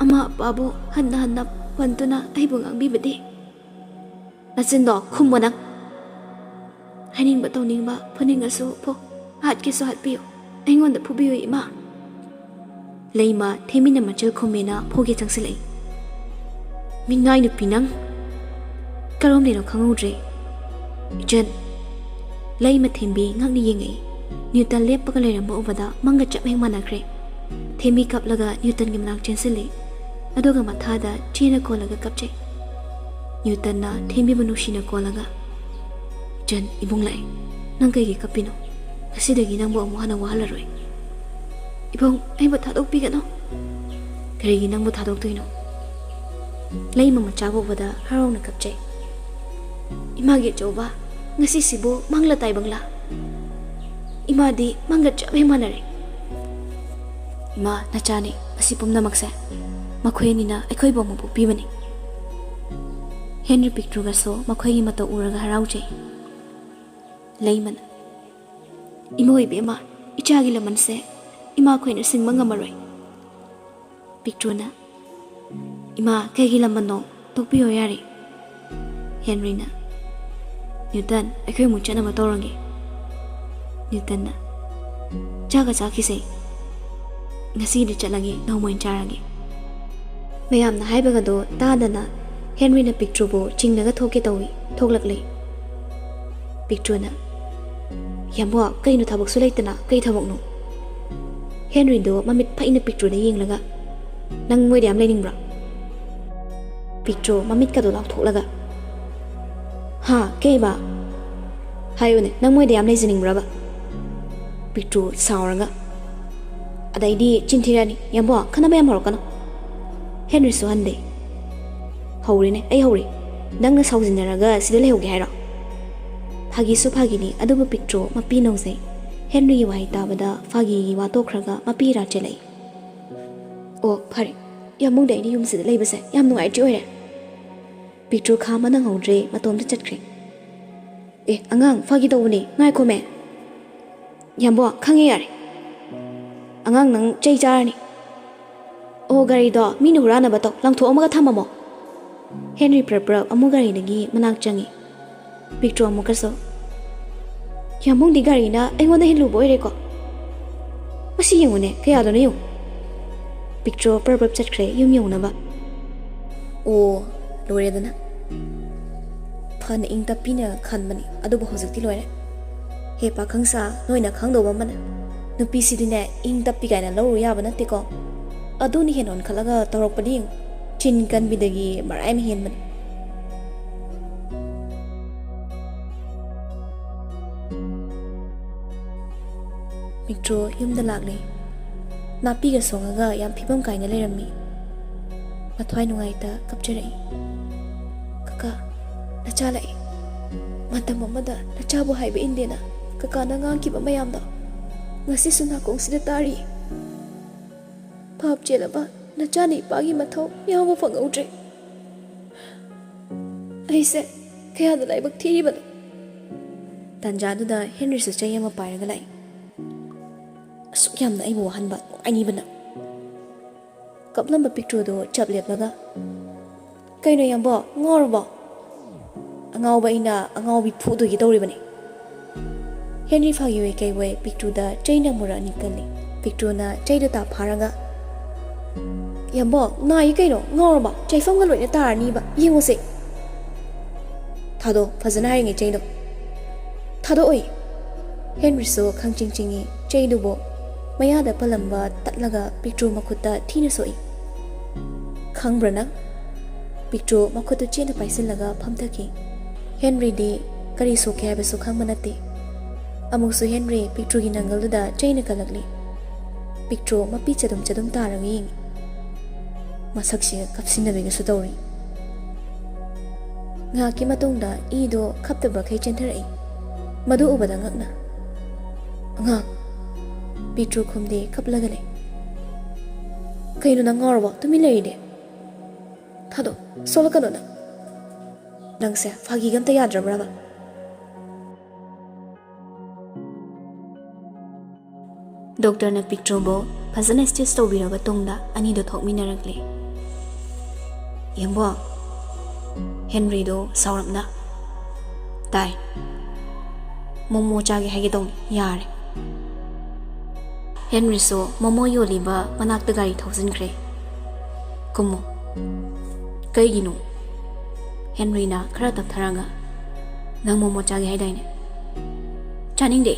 ꯑꯃ ꯑꯄꯥꯕꯨ ꯍꯟꯅ ꯍꯟꯅ ꯄꯟꯗꯨꯅ ꯑꯩꯕꯨ ꯉꯥꯡꯕꯤꯕꯗꯤ?" "ꯅꯆꯤꯟꯗꯣ ꯈꯨꯝꯃꯣ ꯅꯪ꯫ ꯍꯥꯏꯅꯤꯡꯕ ꯇꯧꯅꯤꯡꯕ ꯐꯨꯅꯤꯡꯉꯁꯨ ꯐꯨ, ꯍꯥꯠꯀꯦꯁꯨ ꯍꯥꯠꯄꯤꯌꯨ, ꯑꯩꯉꯣꯟꯗ ꯐꯨꯕꯤꯌꯨ ꯏꯃꯥ꯫" ꯂꯩꯃ ꯊꯦꯝꯕꯤꯅ ꯃꯆꯤꯜ ꯈꯨꯝꯃꯦꯅ ꯐꯨꯒꯦ ꯆꯪꯁꯤꯜꯂꯛꯏ꯫ "ꯃꯤꯅꯥꯏ ꯅꯨꯄꯤ ꯅꯪ!" ꯀꯔꯣꯝꯗꯩꯅꯣ ꯈꯪꯍꯧꯗ꯭ꯔꯦ꯫ "ꯏꯆꯟ!" ꯂꯩꯃ ꯊꯦꯝꯕꯤ ꯉꯛꯅ ꯌꯦꯡꯉꯛꯏ꯫ ꯅ꯭ꯌꯨꯇꯟ ꯂꯦꯞꯄꯒ ꯂꯩꯔꯝꯕ ꯎꯕꯗ ꯃꯪꯒ ꯆꯞ ꯍꯦꯛ ꯃꯥꯟꯅꯈ꯭ꯔꯦ꯫ ꯊꯦꯝꯕꯤ ꯀꯞꯂꯒ ꯅ꯭ꯌꯨꯇꯟꯒꯤ ꯃꯅꯥꯛ ꯆꯦꯟꯁꯤꯜꯂꯤ꯫ ꯑꯗꯨꯒ ꯃꯊꯥꯗ ꯆꯦꯅ ꯀꯣꯜꯂꯒ ꯀꯞꯆꯩ꯫ ꯅ꯭ꯌꯨꯇꯟꯅ ꯊꯦꯝꯕꯤꯕꯨ ꯅꯨꯡꯁꯤꯅ ꯀꯣꯜꯂꯒ, "ꯏꯆꯟ, ꯏꯕꯨꯡ ꯂꯥꯛꯑꯦ꯫ ꯅꯪ ꯀꯩꯒꯤ ꯀꯞꯄꯤꯅꯣ? ꯉꯁꯤꯗꯒꯤ ꯅꯪꯕꯨ ꯑꯃꯨꯛ ꯍꯟꯅ ꯋꯥꯍꯜꯂꯔꯣꯏ꯫" "ꯏꯕꯨꯡ, ꯑꯩꯕꯨ ꯊꯥꯗꯣꯛꯄꯤꯒꯅꯨ꯫" "ꯀꯔꯤꯒꯤ ꯅꯪꯕꯨ ꯊꯥꯗꯣꯛꯇꯣꯏꯅꯣ?" ꯂꯩꯃ ꯃꯆꯥꯕꯨ ꯎꯕꯗ ꯍꯔꯥꯎꯅ ꯀꯞꯆꯩ꯫ "ꯏꯃꯥꯒꯤ ꯑꯆꯧꯕ, ꯉꯁꯤꯁꯤꯕꯨ ꯃꯪꯂ ꯇꯥꯏꯕꯪꯂꯥ? ꯏꯃꯥꯗꯤ ꯃꯪꯒ ꯆꯞ ꯍꯦꯛ ꯃꯥꯟꯅꯔꯦ꯫" "ꯏꯃꯥ, ꯅꯆꯥꯅꯤ꯫ ꯃꯁꯤ ꯄꯨꯝꯅꯃꯛꯁꯦ ꯃꯈꯣꯏ ꯑꯅꯤꯅ ꯑꯩꯈꯣꯏꯕꯨ ꯑꯃꯨꯛ ꯄꯣꯛꯄꯤꯕꯅꯤ꯫" ꯍꯦꯟꯔꯤ ꯄꯤꯛꯇ꯭ꯔꯨꯒꯁꯨ ꯃꯈꯣꯏꯒꯤ ꯃꯇꯧ ꯎꯔꯒ ꯍꯔꯥꯎꯖꯩ꯫ ꯂꯩꯃꯅ, "ꯏꯃꯣ ꯏꯕꯦꯝꯃ, ꯏꯆꯥꯒꯤ ꯂꯃꯟꯁꯦ ꯏꯃꯥꯈꯣꯏꯅ ꯁꯤꯡꯕ ꯉꯝꯃꯔꯣꯏ꯫" ꯄꯤꯛꯇ꯭ꯔꯨꯅ, "ꯏꯃꯥ, ꯀꯩꯒꯤ ꯂꯃꯟꯅꯣ? ꯇꯣꯛꯄꯤꯌꯣ ꯌꯥꯔꯦ꯫" ꯍꯦꯟꯔꯤꯅ, "ꯅ꯭ꯌꯨꯇꯟ, ꯑꯩꯈꯣꯏ ꯑꯃꯨꯛ ꯆꯠꯅꯕ ꯇꯧꯔꯒꯦ꯫" ꯅ꯭ꯌꯨꯇꯟꯅ, "ꯆꯥꯒ ꯆꯥꯈꯤꯁꯦ꯫ ꯉꯁꯤꯗꯤ ꯆꯠꯂꯒꯦ, ꯅꯣꯡꯃ ꯑꯣꯏꯅ ꯆꯥꯔꯒꯦ꯫" ꯃꯌꯥꯝꯅ ꯍꯥꯏꯕꯒꯗꯣ ꯇꯥꯗꯅ ꯍꯦꯟꯔꯤꯅ ꯄꯤꯛꯇ꯭ꯔꯨꯕꯨ ꯆꯤꯡꯂꯒ ꯊꯣꯛꯀꯦ ꯇꯧꯏ, ꯊꯣꯛꯂꯛꯂꯦ꯫ ꯄꯤꯛꯇ꯭ꯔꯨꯅ, "ꯌꯥꯝꯕꯣ, ꯀꯩꯅꯣ ꯊꯕꯛꯁꯨ ꯂꯩꯇꯅ, ꯀꯩ ꯊꯕꯛꯅꯣ?" ꯍꯦꯟꯔꯤꯗꯣ ꯃꯃꯤꯠ ꯐꯩꯅ ꯄꯤꯛꯇ꯭ꯔꯨꯗ ꯌꯦꯡꯂꯒ, "ꯅꯪ ꯃꯣꯏꯗ ꯌꯥꯝ ꯂꯩꯅꯤꯡꯕ꯭ꯔꯣ?" ꯄꯤꯛꯇ꯭ꯔꯨ ꯃꯃꯤꯠꯀꯗꯣ ꯂꯥꯎꯊꯣꯛꯂꯒ, "ꯍꯥ, ꯀꯩꯕ? ꯍꯥꯏꯌꯨꯅꯦ, ꯅꯪ ꯃꯣꯏꯗ ꯌꯥꯝ ꯂꯩꯖꯅꯤꯡꯕ꯭ꯔꯕ?" ꯄꯤꯛꯇ꯭ꯔꯨ ꯁꯥꯎꯔꯒ, "ꯑꯗꯩꯗꯤ ꯆꯤꯟ ꯊꯤꯔꯛꯑꯅꯤ, ꯌꯥꯝꯕꯣ, ꯈꯠꯅꯕ ꯌꯥꯝ ꯍꯧꯔꯛꯀꯅꯨ꯫" ꯍꯦꯟꯔꯤꯁꯨ ꯍꯟꯗꯦ꯫ "ꯍꯧꯔꯦꯅꯦ, ꯑꯩ ꯍꯧꯔꯦ꯫ ꯅꯪꯅ ꯁꯥꯎꯖꯤꯟꯅꯔꯒ ꯁꯤꯗ ꯂꯩꯍꯧꯒꯦ ꯍꯥꯏꯔꯣ? ꯐꯥꯒꯤꯁꯨ ꯐꯥꯒꯤꯅꯤ, ꯑꯗꯨꯕꯨ ꯄꯤꯛꯇ꯭ꯔꯣ ꯃꯄꯤ ꯅꯧꯖꯩ꯫ ꯍꯦꯟꯔꯤꯒꯤ ꯋꯥꯍꯩ ꯇꯥꯕꯗ ꯐꯥꯒꯤꯒꯤ ꯋꯥ ꯇꯣꯛꯈ꯭ꯔꯒ ꯃꯄꯤ ꯏꯔꯥ ꯆꯦꯜꯂꯛꯏ꯫ "ꯑꯣ, ꯐꯔꯦ꯫ ꯌꯥꯝꯕꯨꯡꯗꯤ ꯑꯩꯅ ꯌꯨꯝꯁꯤꯗ ꯂꯩꯕꯁꯦ ꯌꯥꯝ ꯅꯨꯡꯉꯥꯏꯇ꯭ꯔꯤ ꯑꯣꯏꯔꯦ꯫" ꯄꯤꯛꯇ꯭ꯔꯣ ꯈꯥꯝꯕ ꯅꯪꯍꯧꯗ꯭ꯔꯦ, ꯃꯇꯣꯝꯇ ꯆꯠꯈ꯭ꯔꯦ꯫ "ꯑꯦ, ꯑꯉꯥꯡ, ꯐꯥꯒꯤ ꯇꯧꯕꯅꯦ, ꯉꯥꯏꯈꯣꯃꯦ꯫" "ꯌꯥꯝꯕꯣ, ꯈꯪꯉꯦ, ꯌꯥꯔꯦ꯫ ꯑꯉꯥꯡ, ꯅꯪ ꯆꯩ ꯆꯥꯔꯅꯤ꯫" "ꯑꯣ, ꯒꯥꯔꯤꯗꯣ ꯃꯤꯅ ꯍꯨꯔꯥꯟꯅꯕ ꯇꯧ, ꯂꯪꯊꯣꯛꯑꯝꯃꯒ ꯊꯝꯃꯝꯃꯣ꯫" ꯍꯦꯟꯔꯤ ꯄ꯭ꯔꯞ ꯄ꯭ꯔꯞ ꯑꯃꯨꯛ ꯒꯥꯔꯤꯗꯒꯤ ꯃꯅꯥꯛ ꯆꯪꯉꯤ꯫ ꯄꯤꯛꯇ꯭ꯔꯣ ꯑꯃꯨꯛꯀꯁꯨ, "ꯌꯥꯝꯕꯨꯡꯗꯤ ꯒꯥꯔꯤꯅ ꯑꯩꯉꯣꯟꯗ ꯍꯤꯜꯂꯨꯕ ꯑꯣꯏꯔꯦꯀꯣ꯫ ꯃꯁꯤ ꯌꯦꯡꯉꯨꯅꯦ, ꯀꯌꯥꯗꯅꯣ ꯌꯦꯡꯉꯨ꯫" ꯄꯤꯛꯇ꯭ꯔꯣ ꯄ꯭ꯔꯞ ꯄ꯭ꯔꯞ ꯆꯠꯈ꯭ꯔꯦ ꯌꯨꯝ ꯌꯧꯅꯕ꯫ ꯑꯣ, ꯂꯣꯏꯔꯦꯗꯅ꯫ ꯐꯅ ꯏꯪ ꯇꯞꯄꯤꯅ ꯈꯟꯕꯅꯤ, ꯑꯗꯨꯕꯨ ꯍꯧꯖꯤꯛꯇꯤ ꯂꯣꯏꯔꯦ꯫ ꯍꯦ ꯄꯥꯈꯪꯁꯥ, ꯅꯣꯏꯅ ꯈꯪꯗꯧꯕ ꯑꯃꯅ, ꯅꯨꯄꯤꯁꯤꯗꯤꯅꯦ, ꯏꯪ ꯇꯞꯄꯤ ꯀꯥꯏꯅ ꯂꯧꯔꯨ ꯌꯥꯕ ꯅꯠꯇꯦꯀꯣ꯫ ꯑꯗꯨꯅ ꯍꯦꯟꯅ ꯑꯣꯟꯈꯠꯂꯒ ꯇꯧꯔꯛꯄꯗꯤ ꯌꯦꯡꯉꯨ, ꯆꯤꯟ ꯀꯟꯕꯤꯗꯒꯤ ꯃꯔꯥꯏ ꯑꯃ ꯍꯦꯟꯕꯅꯤ꯫ ꯃꯤꯛꯇ꯭ꯔꯣ ꯌꯨꯝꯗ ꯂꯥꯛꯂꯦ꯫ ꯅꯥꯄꯤꯒ ꯁꯣꯡꯉꯒ ꯌꯥꯝ ꯐꯤꯕꯝ ꯀꯥꯏꯅ ꯂꯩꯔꯝꯃꯤ꯫ ꯃꯊ꯭ꯋꯥꯏ ꯅꯨꯡꯉꯥꯏꯇ ꯀꯞꯆꯔꯛꯏ꯫ "ꯀꯀꯥ, ꯅꯆꯥ ꯂꯥꯛꯏ꯫ ꯃꯇꯝ ꯑꯃꯗ ꯅꯆꯥꯕꯨ ꯍꯥꯏꯕ ꯏꯟꯗꯦꯅ ꯀꯀꯥꯅ ꯉꯥꯡꯈꯤꯕ ꯃꯌꯥꯝꯗꯣ ꯉꯁꯤꯁꯨ ꯅꯥꯀꯣꯡꯁꯤꯗ ꯇꯥꯔꯤ꯫ ꯚꯥꯞ ꯆꯦꯜꯂꯕ ꯅꯆꯥꯅ ꯏꯄꯥꯒꯤ ꯃꯊꯧ ꯌꯥꯎꯕ ꯐꯪꯍꯧꯗ꯭ꯔꯦ꯫ ꯑꯩꯁꯦ ꯀꯌꯥꯗ ꯂꯥꯏꯕꯛ ꯊꯤꯔꯤꯕꯅꯣ꯫" ꯇꯥꯟꯖꯥꯗꯨꯗ ꯍꯦꯟꯔꯤꯁꯨ ꯆꯩ ꯑꯃ ꯄꯥꯏꯔꯒ ꯂꯥꯛꯏ꯫ "ꯑꯁꯨꯛ ꯌꯥꯝꯅ ꯑꯩꯕꯨ ꯋꯥꯍꯟꯕ ꯅꯨꯡꯉꯥꯏꯅꯤꯕꯅ꯫" ꯀꯞꯂꯝꯕ ꯄꯤꯛꯇ꯭ꯔꯨꯗꯨ ꯆꯞ ꯂꯦꯞꯂꯒ, "ꯀꯩꯅꯣ ꯌꯥꯝꯕꯣ, ꯉꯥꯎꯔꯕꯣ?" "ꯑꯉꯥꯎꯕ ꯑꯩꯅ ꯑꯉꯥꯎꯕꯤ ꯐꯨꯗꯣꯏꯒꯦ ꯇꯧꯔꯤꯕꯅꯤ꯫" ꯍꯦꯟꯔꯤ ꯐꯥꯒꯤ ꯑꯣꯏ ꯀꯩ ꯑꯣꯏ ꯄꯤꯛꯇ꯭ꯔꯨꯗ ꯆꯩꯅ ꯃꯨꯔ ꯑꯅꯤ ꯀꯜꯂꯤ꯫ ꯄꯤꯛꯇ꯭ꯔꯨꯅ ꯆꯩꯗꯨ ꯇꯥ ꯐꯥꯔꯒ, "ꯌꯥꯝꯕꯣ, ꯅꯥꯏ ꯀꯩꯅꯣ? ꯉꯥꯎꯔꯕꯣ? ꯆꯩꯐꯝꯒ ꯂꯣꯏꯅ ꯇꯥꯔꯅꯤꯕ꯫ ꯌꯦꯡꯉꯨꯁꯦ꯫" "ꯊꯥꯗꯣ, ꯐꯖꯅ ꯍꯥꯏꯔꯤꯉꯩ ꯆꯩꯗꯣ꯫ ꯊꯥꯗꯣꯛꯑꯣꯏ꯫" ꯍꯦꯟꯔꯤꯁꯨ ꯈꯪꯆꯤꯡ ꯆꯤꯡꯏ꯫ ꯆꯩꯗꯨꯕꯨ ꯃꯌꯥꯗ ꯄꯜꯂꯝꯕ ꯇꯠꯂꯒ ꯄꯤꯛꯇ꯭ꯔꯨ ꯃꯈꯨꯠꯇ ꯊꯤꯅ ꯁꯣꯛꯏ꯫ "ꯈꯪꯕ꯭ꯔꯥ ꯅꯪ?" ꯄꯤꯛꯇ꯭ꯔꯨ ꯃꯈꯨꯠꯇꯨ ꯆꯦꯠꯅ ꯄꯥꯏꯁꯤꯜꯂꯒ ꯐꯝꯊꯈꯤ꯫ ꯍꯦꯟꯔꯤꯗꯤ ꯀꯔꯤ ꯁꯣꯛꯀꯦ ꯍꯥꯏꯕꯁꯨ ꯈꯪꯕ ꯅꯠꯇꯦ꯫ ꯑꯃꯨꯛꯁꯨ ꯍꯦꯟꯔꯤ ꯄꯤꯛꯇ꯭ꯔꯨꯒꯤ ꯅꯪꯒꯜꯗꯨꯗ ꯆꯩꯅ ꯀꯜꯂꯛꯂꯤ꯫ ꯄꯤꯛꯇ꯭ꯔꯨ ꯃꯄꯤ ꯆꯗꯨꯝ ꯆꯗꯨꯝ ꯇꯥꯔꯒ ꯌꯦꯡꯏ꯫ ꯃꯁꯛꯁꯤꯒ ꯀꯞꯁꯤꯟꯅꯕꯤꯒꯁꯨ ꯇꯧꯔꯤ꯫ ꯉꯥꯏꯍꯥꯛꯀꯤ ꯃꯇꯨꯡꯗ ꯏꯗꯣ ꯈꯞꯇꯕꯈꯩ ꯆꯦꯟꯊꯔꯛꯏ꯫ ꯃꯗꯨ ꯎꯕꯗ ꯉꯛꯅ, "ꯑꯉꯥꯡ!" ꯄꯤꯛꯇ꯭ꯔꯨ ꯈꯨꯝꯗꯦ, ꯀꯞꯂꯒ ꯂꯩ꯫ "ꯀꯩꯅꯣ ꯅꯪ ꯉꯥꯎꯔꯕꯣ? ꯇꯨꯃꯤꯟ ꯂꯩꯔꯤꯗꯤ? ꯊꯥꯗꯣꯛ, ꯁꯣꯛꯂꯛꯀꯅꯣ ꯅꯪ꯫ ꯅꯪꯁꯦ ꯐꯥꯒꯤꯒ ꯑꯝꯇ ꯌꯥꯗ꯭ꯔꯕ꯭ꯔꯕ?" ꯗꯣꯛꯇꯔꯅ ꯄꯤꯛꯇ꯭ꯔꯨꯕꯨ ꯐꯖꯅ ꯁ꯭ꯇꯤꯆ ꯇꯧꯕꯤꯔꯕ ꯇꯨꯡꯗ ꯑꯅꯤꯗꯣ ꯊꯣꯛꯃꯤꯟꯅꯔꯛꯂꯦ꯫ "ꯌꯦꯡꯕꯣ," ꯍꯦꯟꯔꯤꯗꯣ ꯁꯥꯎꯔꯞꯅ, "ꯇꯥꯏ꯫ ꯃꯣꯃꯣ ꯆꯥꯒꯦ ꯍꯥꯏꯒꯦ ꯇꯧꯅꯤ, ꯌꯥꯔꯦ꯫" ꯍꯦꯟꯔꯤꯁꯨ ꯃꯣꯃꯣ ꯌꯣꯜꯂꯤꯕ ꯃꯅꯥꯛꯇ ꯒꯥꯔꯤ ꯊꯧꯖꯤꯟꯈ꯭ꯔꯦ꯫ "ꯀꯨꯝꯃꯣ꯫" "ꯀꯩꯒꯤꯅꯣ?" ꯍꯦꯟꯔꯤꯅ ꯈꯔ ꯇꯞꯊꯔꯒ, "ꯅꯪ ꯃꯣꯃꯣ ꯆꯥꯒꯦ ꯍꯥꯏꯗꯥꯏꯅꯦ?" "ꯆꯥꯅꯤꯡꯗꯦ꯫"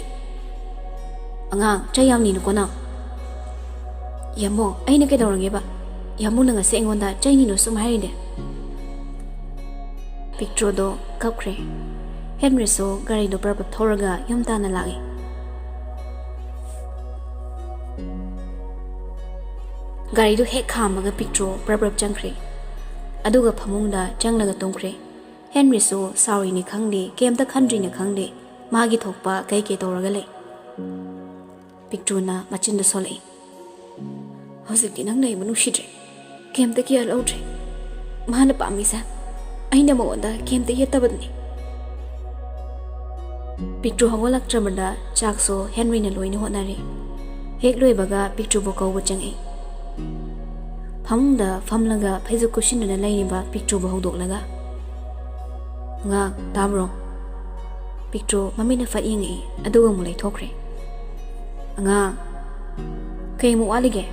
"ꯑꯉꯥꯡ, ꯆꯩ ꯌꯥꯝ ꯅꯤꯅꯨꯀꯣ ꯅꯪ꯫" "ꯌꯥꯝꯕꯨꯡ, ꯑꯩꯅ ꯀꯩꯗꯧꯔꯒꯦꯕ? ꯌꯥꯝꯕꯨꯡꯅ ꯉꯁꯤ ꯑꯩꯉꯣꯟꯗ ꯆꯩ ꯅꯤꯅꯨ ꯁꯨꯝ ꯍꯥꯏꯔꯤꯅꯦ꯫" ꯄꯤꯛꯇ꯭ꯔꯨꯗꯣ ꯀꯞꯈ꯭ꯔꯦ꯫ ꯍꯦꯟꯔꯤꯁꯨ ꯒꯥꯔꯤꯗꯣ ꯄ꯭ꯔꯞ ꯄ꯭ꯔꯞ ꯊꯧꯔꯒ ꯌꯨꯝ ꯇꯥꯟꯅ ꯂꯥꯛꯏ꯫ ꯒꯥꯔꯤꯗꯨ ꯍꯦꯛ ꯈꯥꯝꯕꯒ ꯄꯤꯛꯇ꯭ꯔꯨ ꯄ꯭ꯔꯞ ꯄ꯭ꯔꯞ ꯆꯪꯈ꯭ꯔꯦ꯫ ꯑꯗꯨꯒ ꯐꯃꯨꯡꯗ ꯆꯪꯂꯒ ꯇꯨꯝꯈ꯭ꯔꯦ꯫ ꯍꯦꯟꯔꯤꯁꯨ ꯁꯥꯎꯔꯤꯅꯤ ꯈꯪꯗꯦ, ꯀꯩꯝꯇ ꯈꯟꯗ꯭ꯔꯤꯅꯤ ꯈꯪꯗꯦ, ꯃꯥꯒꯤ ꯊꯣꯛꯄ ꯀꯩ ꯀꯩ ꯇꯧꯔꯒ ꯂꯩ꯫ ꯄꯤꯛꯇ꯭ꯔꯨꯅ ꯃꯆꯤꯟꯗꯨ ꯁꯣꯜꯂꯛꯏ꯫ "ꯍꯧꯖꯤꯛꯇꯤ ꯅꯪꯅ ꯑꯩꯕꯨ ꯅꯨꯡꯁꯤꯗ꯭ꯔꯦ, ꯀꯩꯝꯇ ꯀꯤꯌꯔ ꯂꯧꯗ꯭ꯔꯦ꯫ ꯃꯥꯅ ꯄꯥꯝꯃꯤꯁꯦ ꯑꯩꯅ ꯃꯉꯣꯟꯗ ꯀꯩꯝꯇ ꯌꯦꯠꯇꯕꯗꯨꯅꯤ꯫" ꯄꯤꯛꯇ꯭ꯔꯨ ꯍꯧꯒꯠꯂꯛꯇ꯭ꯔꯕꯗ ꯆꯥꯛꯁꯨ ꯍꯦꯟꯔꯤꯅ ꯂꯣꯏꯅ ꯍꯣꯠꯅꯔꯦ꯫ ꯍꯦꯛ ꯂꯣꯏꯕꯒ ꯄꯤꯛꯇ꯭ꯔꯨꯕꯨ ꯀꯧꯕ ꯆꯪꯉꯛꯏ꯫ ꯐꯃꯨꯡꯗ ꯐꯝꯂꯒ ꯐꯩꯖꯨꯞ ꯀꯨꯞꯁꯤꯟꯗꯨꯅ ꯂꯩꯔꯤꯕ ꯄꯤꯛꯇ꯭ꯔꯨꯕꯨ ꯍꯧꯗꯣꯛꯂꯒ, "ꯑꯉꯥꯡ, ꯇꯥꯕ꯭ꯔꯣ?" ꯄꯤꯛꯇ꯭ꯔꯨ ꯃꯃꯤꯠꯅ ꯐꯠ ꯌꯦꯡꯉꯛꯏ, ꯑꯗꯨꯒ ꯑꯃꯨꯛ ꯂꯩꯊꯣꯛꯈ꯭ꯔꯦ꯫ "ꯑꯉꯥꯡ, ꯀꯩꯃꯨꯛ ꯋꯥꯠꯂꯤꯒꯦ?"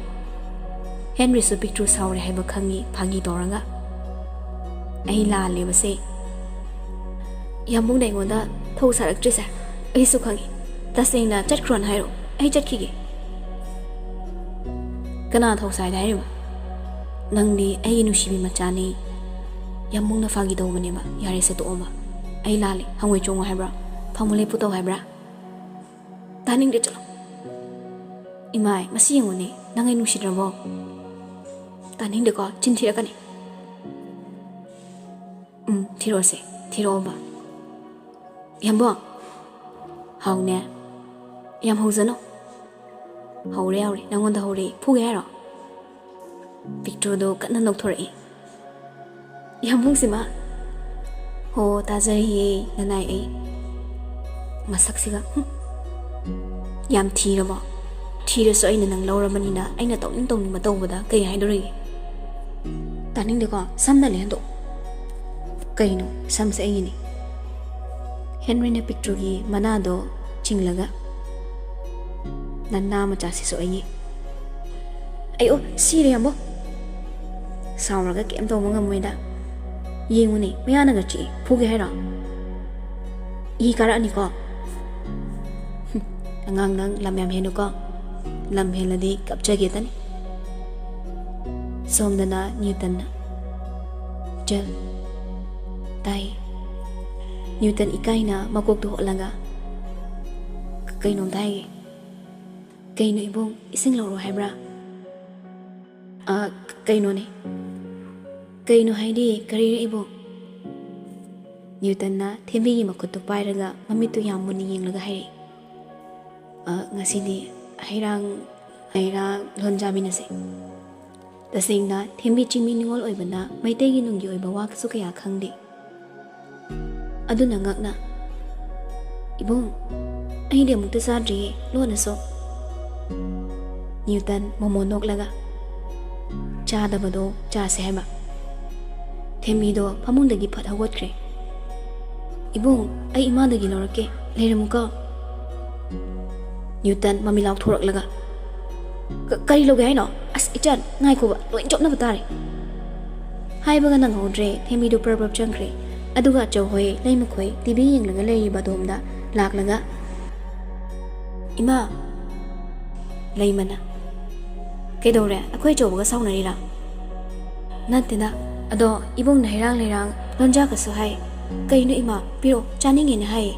ꯍꯦꯟꯔꯤꯁꯨ ꯄꯤꯛꯇ꯭ꯔꯨ ꯁꯥꯎꯔꯦ ꯍꯥꯏꯕ ꯈꯪꯉꯤ, ꯐꯥꯒꯤ ꯇꯧꯔꯒ, "ꯑꯩ ꯂꯥꯜꯂꯦꯕꯁꯦ꯫ ꯌꯥꯝꯕꯨꯡꯅ ꯑꯩꯉꯣꯟꯗ ꯊꯧ ꯁꯥꯔꯛꯇ꯭ꯔꯤꯁꯦ ꯑꯩꯁꯨ ꯈꯪꯉꯤ꯫ ꯇꯁꯦꯡꯅ ꯆꯠꯈ꯭ꯔꯣꯅ ꯍꯥꯏꯔꯣ, ꯑꯩ ꯆꯠꯈꯤꯒꯦ꯫" "ꯀꯅꯥ ꯊꯧ ꯁꯥꯏꯗ ꯍꯥꯏꯔꯤꯕ? ꯅꯪꯗꯤ ꯑꯩꯒꯤ ꯅꯨꯡꯁꯤꯕꯤ ꯃꯆꯥꯅꯤ꯫ ꯌꯥꯝꯕꯨꯡꯅ ꯐꯥꯒꯤ ꯇꯧꯕꯅꯦꯕ꯫ ꯌꯥꯔꯦꯁꯦ, ꯇꯣꯛꯑꯣꯕ꯫ ꯑꯩ ꯂꯥꯜꯂꯦ꯫ ꯍꯪꯉꯣꯏ ꯆꯣꯡꯉꯨ ꯍꯥꯏꯕ꯭ꯔꯥ? ꯐꯝꯃꯨ ꯂꯦꯞꯄꯨ ꯇꯧ ꯍꯥꯏꯕ꯭ꯔꯥ?" "ꯇꯥꯅꯤꯡꯗꯦ, ꯆꯠꯂꯣ꯫" "ꯏꯃꯥꯏ, ꯃꯁꯤ ꯌꯦꯡꯉꯨꯅꯦ, ꯅꯪ ꯑꯩ ꯅꯨꯡꯁꯤꯗ꯭ꯔꯕꯣ?" "ꯇꯥꯅꯤꯡꯗꯦꯀꯣ, ꯆꯤꯟ ꯊꯤꯔꯛꯀꯅꯤ꯫" "ꯎꯝ, ꯊꯤꯔꯛꯑꯣꯁꯦ, ꯊꯤꯔꯛꯑꯣꯕ꯫" "ꯌꯥꯝꯕꯨꯡ, ꯍꯥꯎꯅꯦ꯫ ꯌꯥꯝ ꯍꯧꯖꯅꯣ꯫ ꯍꯧꯔꯦ, ꯍꯧꯔꯦ꯫ ꯅꯪꯉꯣꯟꯗ ꯍꯧꯔꯦ꯫ ꯐꯨꯒꯦ ꯍꯥꯏꯔꯣ? ꯄꯤꯛꯇ꯭ꯔꯨꯗꯣ ꯀꯟꯅ ꯅꯣꯛꯊꯣꯔꯛꯏ꯫ ꯌꯥꯝꯕꯨꯡꯁꯤꯃ? ꯍꯣ, ꯇꯥꯖꯔꯤꯌꯦ, ꯅꯅꯥꯏ ꯑꯩ꯫ ꯃꯁꯛꯁꯤꯒ, ꯍꯨꯝ꯫ ꯌꯥꯝ ꯊꯤꯔꯕꯣ? ꯊꯤꯔꯁꯨ ꯑꯩꯅ ꯅꯪ ꯂꯧꯔꯕꯅꯤꯅ ꯑꯩꯅ ꯇꯧꯅꯤꯡ ꯇꯧꯅꯤꯡꯕ ꯇꯧꯕꯗ ꯀꯩ ꯍꯥꯏꯗꯣꯔꯤꯒꯦ? ꯇꯥꯅꯤꯡꯗꯦꯀꯣ, ꯁꯝꯅ ꯂꯩꯍꯟꯗꯣꯛ꯫ ꯀꯩꯅꯣ, ꯁꯝꯁꯦ ꯑꯩꯒꯤꯅꯤ꯫ ꯍꯦꯟꯔꯤꯅ ꯄꯤꯛꯇ꯭ꯔꯨꯒꯤ ꯃꯅꯥꯗꯣ ꯆꯤꯡꯂꯒ, ꯅꯅꯥ ꯃꯆꯥꯁꯤꯁꯨ ꯑꯩꯒꯤ꯫ ꯑꯩ, ꯑꯣ, ꯁꯤꯔꯦ, ꯌꯥꯝꯕꯣ꯫ ꯁꯥꯎꯔꯒ ꯀꯩꯝ ꯇꯧꯕ ꯉꯝꯃꯣꯏꯗ꯫ ꯌꯦꯡꯉꯨꯅꯦ, ꯃꯌꯥꯅꯒ ꯆꯤꯛꯏ꯫ ꯐꯨꯒꯦ ꯍꯥꯏꯔꯣ? ꯏ ꯀꯥꯔꯛꯑꯅꯤꯀꯣ꯫ ꯍꯨꯝ, ꯑꯉꯥꯡ ꯅꯪ ꯂꯝ ꯌꯥꯝ ꯍꯦꯟꯅꯨꯀꯣ꯫ ꯂꯝ ꯍꯦꯜꯂꯗꯤ ꯀꯞꯆꯒꯦꯇꯅꯤ꯫ ꯁꯣꯝꯗꯅ ꯅ꯭ꯌꯨꯇꯟꯅ, "ꯏꯆꯜ, ꯇꯥꯏ?" ꯅ꯭ꯌꯨꯇꯟ ꯏꯀꯥꯏꯅ ꯃꯀꯣꯛꯇꯨ ꯍꯣꯠꯂꯒ, "ꯀ-, ꯀꯩꯅꯣꯝꯇ ꯍꯥꯏꯒꯦ꯫" "ꯀꯩꯅꯣ ꯏꯕꯨꯡ, ꯏꯁꯤꯡ ꯂꯧꯔꯣ ꯍꯥꯏꯕ꯭ꯔꯥ?" "ꯑ, ꯀꯩꯅꯣꯅꯦ꯫" "ꯀꯩꯅꯣ ꯍꯥꯏꯗꯤ ꯀꯔꯤꯔ ꯏꯕꯨꯡ?" ꯅ꯭ꯌꯨꯇꯟꯅ ꯊꯦꯝꯕꯤꯒꯤ ꯃꯈꯨꯠꯇꯨ ꯄꯥꯏꯔꯒ ꯃꯃꯤꯠꯇꯨ ꯌꯥꯝ ꯃꯨꯟꯅ ꯌꯦꯡꯂꯒ ꯍꯥꯏꯔꯛꯏ, "ꯑ, ꯉꯁꯤꯗꯤ ꯍꯩꯔꯥꯡ, ꯍꯩꯔꯥꯡ ꯂꯣꯟ ꯆꯥꯃꯤꯟꯅꯁꯦ꯫" ꯇꯁꯦꯡꯅ ꯊꯦꯝꯕꯤ ꯆꯤꯡꯃꯤ ꯅꯤꯉꯣꯜ ꯑꯣꯏꯕꯅ ꯃꯩꯇꯩꯒꯤ ꯅꯨꯡꯒꯤ ꯑꯣꯏꯕ ꯋꯥꯁꯨ ꯀꯌꯥ ꯈꯪꯗꯦ꯫ ꯑꯗꯨꯅ ꯉꯛꯅ, "ꯏꯕꯨꯡ, ꯑꯩꯗꯤ ꯑꯃꯨꯛꯇ ꯆꯥꯗ꯭ꯔꯤꯌꯦ, ꯂꯣꯟꯅꯁꯨ꯫" ꯅ꯭ꯌꯨꯇꯟ ꯃꯣꯃꯣꯟ ꯅꯣꯛꯂꯒ, "ꯆꯥꯗꯕꯗꯣ ꯆꯥꯁꯦ ꯍꯥꯏꯕ꯫" ꯊꯦꯝꯕꯤꯗꯣ ꯐꯃꯨꯡꯗꯒꯤ ꯐꯠ ꯍꯧꯒꯠꯈ꯭ꯔꯦ꯫ "ꯏꯕꯨꯡ, ꯑꯩ ꯏꯃꯥꯗꯒꯤ ꯂꯧꯔꯛꯀꯦ, ꯂꯩꯔꯝꯃꯨꯀꯣ꯫" ꯅ꯭ꯌꯨꯇꯟ ꯃꯃꯤ ꯂꯥꯎꯊꯣꯔꯛꯂꯒ, "ꯀ-, ꯀꯔꯤ ꯂꯧꯒꯦ ꯍꯥꯏꯅꯣ? ꯑꯁ, ꯏꯆꯟ, ꯉꯥꯏꯈꯣꯕ, ꯂꯣꯏ ꯆꯣꯞꯅꯕ ꯇꯥꯔꯦ꯫" ꯍꯥꯏꯕꯒ ꯅꯪꯍꯧꯗ꯭ꯔꯦ, ꯊꯦꯝꯕꯤꯗꯨ ꯄ꯭ꯔꯞ ꯄ꯭ꯔꯞ ꯆꯪꯈ꯭ꯔꯦ꯫ ꯑꯗꯨꯒ ꯑꯆꯧ ꯍꯣꯏ, ꯂꯩꯃꯈꯣꯏ ꯇꯤ ꯚꯤ ꯌꯦꯡꯂꯒ ꯂꯩꯔꯤꯕ ꯑꯗꯣꯝꯗ ꯂꯥꯛꯂꯒ, "ꯏꯃꯥ!" ꯂꯩꯃꯅ, "ꯀꯩꯗꯧꯔꯦ? ꯑꯩꯈꯣꯏ ꯑꯆꯧꯕꯒ ꯁꯥꯎꯅꯔꯤꯔꯥ?" "ꯅꯠꯇꯦꯗ, ꯑꯗꯣ ꯏꯕꯨꯡꯅ ꯍꯩꯔꯥꯡ ꯂꯩꯔꯥꯡ ꯂꯣꯟꯖꯥꯒꯁꯨ ꯍꯥꯏ꯫ ꯀꯩꯅꯣ ꯏꯃꯥ, ꯄꯤꯔꯛꯑꯣ, ꯆꯥꯅꯤꯡꯉꯦꯅ ꯍꯥꯏꯌꯦ꯫"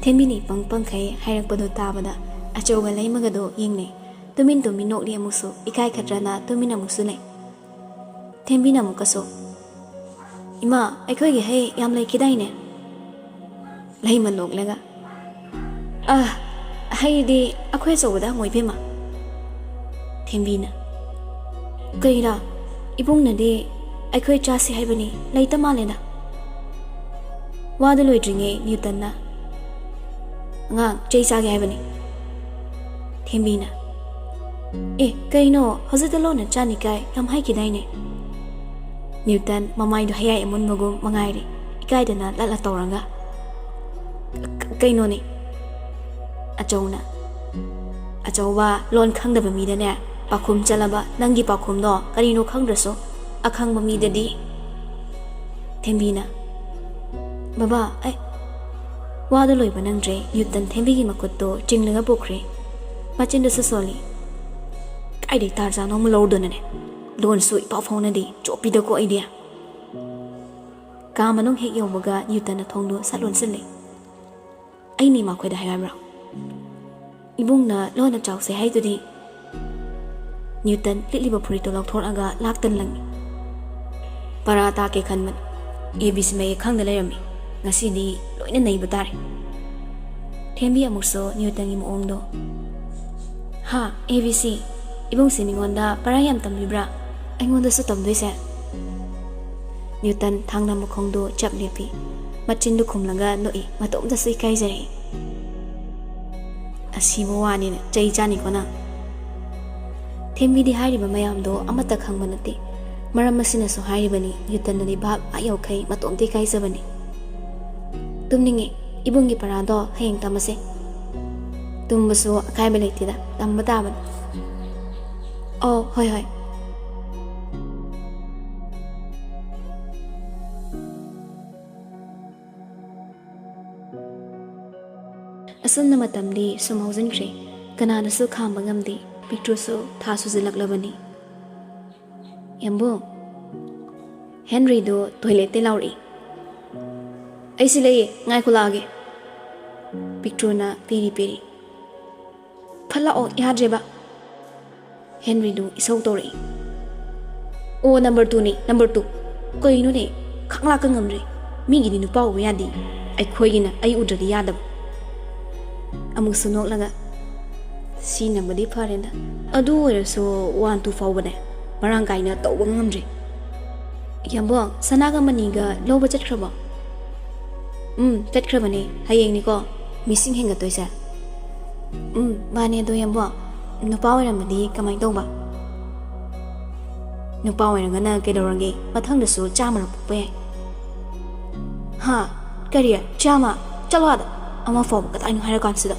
ꯊꯦꯝꯕꯤꯅ ꯏꯄꯪ ꯄꯪꯈꯩ ꯍꯥꯏꯔꯛꯄꯗꯣ ꯇꯥꯕꯗ ꯑꯆꯧꯒ ꯂꯩꯃꯒꯗꯣ ꯌꯦꯡꯅꯩ꯫ ꯇꯨꯃꯤꯟ ꯇꯨꯃꯤꯟ ꯅꯣꯛꯂꯤ ꯑꯃꯨꯛꯁꯨ, ꯏꯀꯥꯏ ꯈꯠꯇ꯭ꯔꯅ ꯇꯨꯃꯤꯟ ꯑꯃꯨꯛꯁꯨ ꯂꯩ꯫ ꯊꯦꯝꯕꯤꯅ ꯑꯃꯨꯛꯀꯁꯨ, "ꯏꯃꯥ, ꯑꯩꯈꯣꯏꯒꯤ ꯍꯩ ꯌꯥꯝ ꯂꯩꯈꯤꯗꯥꯏꯅꯦ?" ꯂꯩꯃ ꯅꯣꯛꯂꯒ, ꯑ, ꯍꯩꯗꯤ ꯑꯩꯈꯣꯏ ꯑꯆꯧꯕꯗ ꯍꯪꯉꯣ, ꯏꯕꯦꯝꯃ꯫ ꯊꯦꯝꯕꯤꯅ, "ꯀꯩꯔꯥ? ꯏꯕꯨꯡꯅꯗꯤ ꯑꯩꯈꯣꯏ ꯆꯥꯁꯤ ꯍꯥꯏꯕꯅꯤ, ꯂꯩꯇ ꯃꯥꯜꯂꯦꯗ꯫" ꯋꯥꯗꯨ ꯂꯣꯏꯗ꯭ꯔꯤꯉꯩ ꯅ꯭ꯌꯨꯇꯟꯅ, "ꯑꯉꯥꯡ, ꯆꯩ ꯆꯥꯒꯦ ꯍꯥꯏꯕꯅꯤ꯫" ꯊꯦꯝꯕꯤꯅ, "ꯑꯦ, ꯀꯩꯅꯣ? ꯍꯧꯖꯤꯛꯇ ꯂꯣꯟꯅ ꯆꯥꯅꯤ ꯀꯥꯏ ꯌꯥꯝ ꯍꯥꯏꯈꯤꯗꯥꯏꯅꯦ?" ꯅ꯭ꯌꯨꯇꯟ ꯃꯃꯥꯏꯗꯨ ꯍꯌꯥꯏ ꯑꯃꯨꯟꯕꯒꯨꯝ ꯃꯉꯥꯏꯔꯦ, ꯏꯀꯥꯏꯗꯅ ꯂꯠꯂ ꯇꯧꯔꯒ, "ꯀ-, ꯀꯩꯅꯣꯅꯦ?" ꯑꯆꯧꯅ, "ꯑꯆꯧꯕ, ꯂꯣꯟ ꯈꯪꯗꯕ ꯃꯤꯗꯅꯦ ꯄꯥꯎꯈꯨꯝ ꯆꯠꯂꯕ ꯅꯪꯒꯤ ꯄꯥꯎꯈꯨꯝꯗꯣ ꯀꯔꯤꯅꯣ ꯈꯪꯗ꯭ꯔꯁꯨ ꯑꯈꯪꯕ ꯃꯤꯗꯗꯤ꯫" ꯊꯦꯝꯕꯤꯅ, "ꯕꯕꯥ, ꯑꯩ꯫" ꯋꯥꯗꯣ ꯂꯣꯏꯕ ꯅꯪꯗ꯭ꯔꯦ, ꯅ꯭ꯌꯨꯇꯟ ꯊꯦꯝꯕꯤꯒꯤ ꯃꯈꯨꯠꯇꯣ ꯆꯤꯡꯂꯒ ꯄꯨꯈ꯭ꯔꯦ꯫ ꯃꯆꯤꯟꯗꯨꯁꯨ ꯁꯣꯜꯂꯤ꯫ "ꯀꯥꯏꯗꯩ ꯇꯥꯔꯖꯥꯅꯣ ꯑꯃ ꯂꯧꯔꯨꯗꯅꯅꯦ, ꯂꯣꯟꯁꯨ ꯏꯄꯥꯎ ꯐꯥꯎꯅꯗꯦ, ꯆꯣꯞꯄꯤꯗꯀꯣ ꯑꯩꯗꯤ꯫" ꯀꯥ ꯃꯅꯨꯡ ꯍꯦꯛ ꯌꯧꯕꯒ ꯅ꯭ꯌꯨꯇꯟꯅ ꯊꯣꯡꯗꯨ ꯁꯠ ꯂꯣꯟꯁꯤꯜꯂꯦ꯫ "ꯑꯩꯅ ꯏꯃꯥꯈꯣꯏꯗ ꯍꯥꯏꯌꯨ ꯍꯥꯏꯕ꯭ꯔꯣ?" "ꯏꯕꯨꯡꯅ ꯂꯣꯟꯅ ꯆꯥꯎꯁꯦ ꯍꯥꯏꯗꯨꯗꯤ꯫" ꯅ꯭ꯌꯨꯇꯟ ꯂꯤꯠꯂꯤꯕ ꯐꯨꯔꯤꯠꯇꯨ ꯂꯧꯊꯣꯔꯛꯑꯒ ꯂꯥꯛꯇꯅ ꯂꯪꯉꯤ꯫ "ꯄꯔꯥ ꯇꯥꯛꯀꯦ ꯈꯟꯕꯅꯤ꯫ ꯑꯦ ꯕꯤ ꯁꯤ ꯃꯌꯦꯛ ꯈꯪꯗ ꯂꯩꯔꯝꯃꯤ꯫ ꯉꯁꯤꯗꯤ ꯂꯣꯏꯅ ꯅꯩꯕ ꯇꯥꯔꯦ꯫" ꯊꯦꯝꯕꯤ ꯑꯃꯨꯛꯁꯨ ꯅ꯭ꯌꯨꯇꯟꯒꯤ ꯃꯑꯣꯡꯗꯣ꯫ "ꯍꯥ, ꯑꯦ ꯕꯤ ꯁꯤ? ꯏꯕꯨꯡꯁꯤ ꯃꯤꯉꯣꯟꯗ ꯄꯔꯥ ꯌꯥꯝ ꯇꯝꯕꯤꯕ꯭ꯔꯥ? ꯑꯩꯉꯣꯟꯗꯁꯨ ꯇꯝꯗꯣꯏꯁꯦ?" ꯅ꯭ꯌꯨꯇꯟ ꯊꯥꯡꯅ ꯃꯈꯣꯡꯗꯨ ꯆꯞ ꯂꯦꯞꯄꯤ꯫ ꯃꯆꯤꯟꯗꯨ ꯈꯨꯝꯂꯒ ꯅꯣꯛꯏ, ꯃꯇꯣꯝꯇꯁꯨ ꯏꯀꯥꯏꯖꯔꯛꯏ꯫ "ꯑꯁꯤꯕ ꯋꯥꯅꯤꯅ ꯆꯩ ꯆꯥꯅꯤꯀꯣ ꯅꯪ꯫" ꯊꯦꯝꯕꯤꯗꯤ ꯍꯥꯏꯔꯤꯕ ꯃꯌꯥꯝꯗꯣ ꯑꯃꯠꯇ ꯈꯪꯕ ꯅꯠꯇꯦ꯫ ꯃꯔꯝ ꯑꯁꯤꯅꯁꯨ ꯍꯥꯏꯔꯤꯕꯅꯤ, ꯅ꯭ꯌꯨꯇꯟꯅꯗꯤ ꯚꯥꯞ ꯑꯥ ꯌꯧꯈꯩ ꯃꯇꯣꯝꯇ ꯏꯀꯥꯏꯖꯕꯅꯤ꯫ "ꯇꯨꯝꯅꯤꯡꯉꯦ꯫ ꯏꯕꯨꯡꯒꯤ ꯄꯔꯥꯗꯣ ꯍꯌꯦꯡ ꯇꯝꯃꯁꯦ꯫" "ꯇꯨꯝꯕꯁꯨ ꯑꯀꯥꯏꯕ ꯂꯩꯇꯦꯗ, ꯇꯝꯕ ꯇꯥꯕꯅꯤ꯫" "ꯑꯣ, ꯍꯣꯏ, ꯍꯣꯏ꯫" ꯑꯁꯨꯝꯅ ꯃꯇꯝꯗꯤ ꯁꯨꯝ ꯍꯧꯖꯤꯟꯈ꯭ꯔꯦ꯫ ꯀꯅꯥꯅꯁꯨ ꯈꯥꯝꯕ ꯉꯝꯗꯦ꯫ ꯄꯤꯛꯇ꯭ꯔꯨꯁꯨ ꯊꯥ ꯁꯨꯖꯤꯜꯂꯛꯂꯕꯅꯤ꯫ "ꯌꯥꯝꯕꯨꯡ, ꯍꯦꯟꯔꯤꯗꯨ ꯇꯣꯏꯂꯦꯠꯇꯩ ꯂꯥꯎꯔꯛꯏ꯫" "ꯑꯩ ꯁꯤ ꯂꯩꯌꯦ, ꯉꯥꯏꯈꯣ ꯂꯥꯛꯑꯒꯦ꯫" ꯄꯤꯛꯇ꯭ꯔꯨꯅ ꯄꯦꯔꯤ ꯄꯦꯔꯤ꯫ "ꯐꯠ ꯂꯥꯛꯑꯣ, ꯌꯥꯗ꯭ꯔꯦꯕ꯫" ꯍꯦꯟꯔꯤꯗꯨ ꯏꯁꯧ ꯇꯧꯔꯛꯏ꯫ "ꯑꯣ, ꯅꯝꯕꯔ ꯇꯨꯅꯤ, ꯅꯝꯕꯔ ꯇꯨ꯫ ꯀꯩꯅꯣꯅꯦ, ꯈꯪꯂꯥꯛꯀ ꯉꯝꯗ꯭ꯔꯦ꯫ ꯃꯤꯒꯤꯗꯤ ꯅꯨꯄꯥ ꯎꯕ ꯌꯥꯗꯦ, ꯑꯩꯈꯣꯏꯒꯤꯅ ꯑꯩ ꯎꯗ꯭ꯔꯗꯤ ꯌꯥꯗꯕ꯫" ꯑꯃꯨꯛꯁꯨ ꯅꯣꯛꯂꯒ, "ꯁꯤꯅꯕꯨꯗꯤ ꯐꯔꯦꯗ꯫ ꯑꯗꯨ ꯑꯣꯏꯔꯁꯨ one two ꯐꯥꯎꯕꯅꯦ ꯃꯔꯥꯡ ꯀꯥꯏꯅ ꯇꯧꯕ ꯉꯝꯗ꯭ꯔꯤ꯫ ꯌꯥꯝꯕꯣ, ꯁꯅꯥꯒ ꯃꯅꯤꯒ ꯂꯧꯕ ꯆꯠꯈ꯭ꯔꯕꯣ?" "ꯎꯝ, ꯆꯠꯈ꯭ꯔꯕꯅꯦ꯫ ꯍꯌꯦꯡꯅꯤꯀꯣ ꯃꯤꯁꯤꯡ ꯍꯦꯟꯒꯠꯇꯣꯏꯁꯦ꯫" "ꯎꯝ, ꯃꯥꯅꯦ꯫ ꯑꯗꯣ ꯌꯥꯝꯕꯣ, ꯅꯨꯄꯥ ꯑꯣꯏꯔꯝꯃꯗꯤ ꯀꯃꯥꯏꯅ ꯇꯧꯕ?" "ꯅꯨꯄꯥ ꯑꯣꯏꯔꯒꯅ ꯀꯩꯗꯧꯔꯒꯦ? ꯃꯊꯪꯗꯁꯨ ꯆꯥꯝꯃꯔꯛ ꯄꯣꯛꯄ ꯌꯥꯏ꯫" "ꯍꯥ? ꯀꯔꯤ? ꯆꯥꯝꯃ? ꯆꯠꯂꯣ ꯑꯥꯗ꯫ ꯑꯃ ꯐꯥꯎꯕ ꯀꯗꯥꯏꯅꯣ ꯍꯥꯏꯔꯀꯥꯟꯁꯤꯗ?"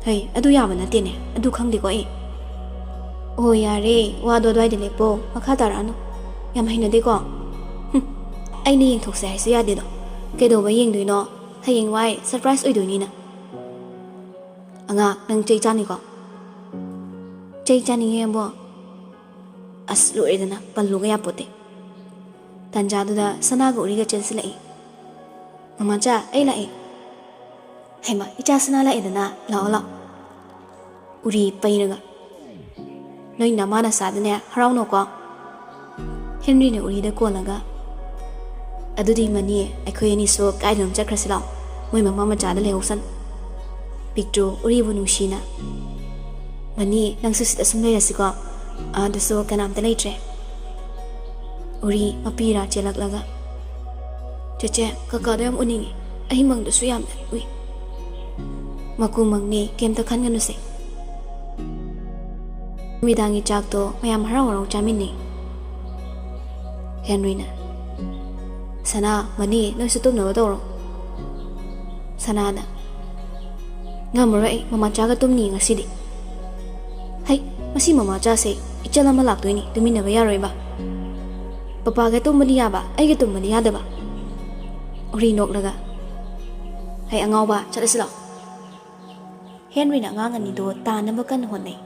"ꯍꯩ, ꯑꯗꯨ ꯌꯥꯕ ꯅꯠꯇꯦꯅꯦ꯫ ꯑꯗꯨ ꯈꯪꯗꯦꯀꯣ ꯑꯩ꯫" "ꯑꯣ, ꯌꯥꯔꯦ꯫ ꯋꯥꯗꯣ ꯑꯗꯨꯋꯥꯏꯗ ꯂꯦꯞꯄꯣ꯫ ꯃꯈꯥ ꯇꯥꯔꯛꯑꯅꯨ꯫ ꯌꯥꯝ ꯍꯩꯅꯗꯦꯀꯣ꯫" "ꯍꯨꯝ, ꯑꯩꯅ ꯌꯦꯡꯊꯣꯛꯁꯦ ꯍꯥꯏꯁꯨ ꯌꯥꯗꯦꯗꯣ꯫ ꯀꯩꯗꯧꯕ ꯌꯦꯡꯗꯣꯏꯅꯣ? ꯍꯌꯦꯡꯋꯥꯏ surprise ꯑꯣꯏꯗꯣꯏꯅꯤꯅ꯫" "ꯑꯉꯥꯡ, ꯅꯪ ꯆꯩ ꯆꯥꯅꯤꯀꯣ?" "ꯆꯩ ꯆꯥꯅꯤꯡꯉꯦ, ꯌꯥꯝꯕꯣ꯫ ꯑꯁ, ꯂꯣꯏꯔꯦꯗꯅ, ꯄꯜꯂꯨꯒ ꯌꯥꯄꯣꯠꯇꯦ꯫" ꯇꯥꯟꯖꯥꯗꯨꯗ ꯁꯅꯥꯒ ꯎꯔꯤꯒ ꯆꯦꯟꯁꯤꯜꯂꯛꯏ꯫ "ꯃꯃꯥꯆꯥ, ꯑꯩ ꯂꯥꯛꯑꯦ꯫" "ꯍꯩꯃꯥ, ꯏꯆꯥ ꯁꯅꯥ ꯂꯥꯛꯑꯦꯗꯅ, ꯂꯥꯛꯑꯣ, ꯂꯥꯛꯑꯣ꯫" ꯎꯔꯤ ꯄꯩꯔꯒ, "ꯅꯣꯏ ꯅꯃꯥ ꯅꯆꯥꯗꯅꯦ ꯍꯔꯥꯎꯅꯧꯀꯣ꯫" ꯍꯦꯟꯔꯤꯅ ꯎꯔꯤꯗ ꯀꯣꯜꯂꯒ, "ꯑꯗꯨꯗꯤ ꯃꯅꯤ, ꯑꯩꯈꯣꯏ ꯑꯅꯤꯁꯨ ꯀꯥꯏꯗꯅꯣꯝ ꯆꯠꯈ꯭ꯔꯁꯤ ꯂꯥꯛꯑꯣ, ꯃꯣꯏ ꯃꯃꯥ ꯃꯆꯥꯗ ꯂꯩꯍꯧꯁꯅꯨ꯫" ꯄꯤꯛꯇ꯭ꯔꯨ ꯎꯔꯤꯕꯨ ꯅꯨꯡꯁꯤꯅ, "ꯃꯅꯤ, ꯅꯪꯁꯨ ꯁꯤꯗ ꯁꯨꯝ ꯂꯩꯔꯁꯤꯀꯣ, ꯑꯥꯗꯁꯨ ꯀꯅꯥꯝꯇ ꯂꯩꯇ꯭ꯔꯦ꯫" ꯎꯔꯤ ꯃꯄꯤꯔꯥ ꯆꯦꯜꯂꯛꯂꯒ, "ꯆꯦꯆꯦ, ꯀꯀꯥꯗꯣ ꯌꯥꯝ ꯎꯅꯤꯡꯉꯤ꯫ ꯑꯩ ꯃꯪꯗꯁꯨ ꯌꯥꯝꯅ ꯎꯏ꯫" "ꯃꯀꯨ ꯃꯪꯅꯤ, ꯀꯩꯝꯇ ꯈꯟꯒꯅꯨꯁꯦ꯫" ꯅꯨꯃꯤꯗꯥꯡꯒꯤ ꯆꯥꯛꯇꯣ ꯃꯌꯥꯝ ꯍꯔꯥꯎ ꯍꯔꯥꯎ ꯆꯥꯃꯤꯟꯅꯩ꯫ ꯍꯦꯟꯔꯤꯅ, "ꯁꯅꯥ, ꯃꯅꯤ, ꯅꯣꯏꯁꯨ ꯇꯨꯝꯅꯕ ꯇꯧꯔꯣ꯫" ꯁꯅꯥꯅ, "ꯉꯝꯃꯔꯣꯏ ꯑꯩ, ꯃꯃꯥꯆꯥꯒ ꯇꯨꯝꯅꯤ ꯉꯁꯤꯗꯤ꯫" "ꯍꯩ, ꯃꯁꯤ ꯃꯃꯥꯆꯥꯁꯦ, ꯏꯆꯜ ꯑꯃ ꯂꯥꯛꯇꯣꯏꯅꯤ, ꯇꯨꯃꯤꯟꯅꯕ ꯌꯥꯔꯣꯏꯕ꯫ ꯄꯄꯥꯒ ꯇꯨꯝꯕꯗꯤ ꯌꯥꯕ, ꯑꯩꯒ ꯇꯨꯝꯕꯗꯤ ꯌꯥꯗꯕ꯫" ꯎꯔꯤ ꯅꯣꯛꯂꯒ, "ꯍꯩ ꯑꯉꯥꯎꯕ, ꯆꯠꯂꯁꯤ ꯂꯥꯛꯑꯣ꯫" ꯍꯦꯟꯔꯤꯅ ꯑꯉꯥꯡ ꯑꯅꯤꯗꯣ ꯇꯥꯟꯅꯕ ꯀꯟꯅ ꯍꯣꯠꯅꯩ꯫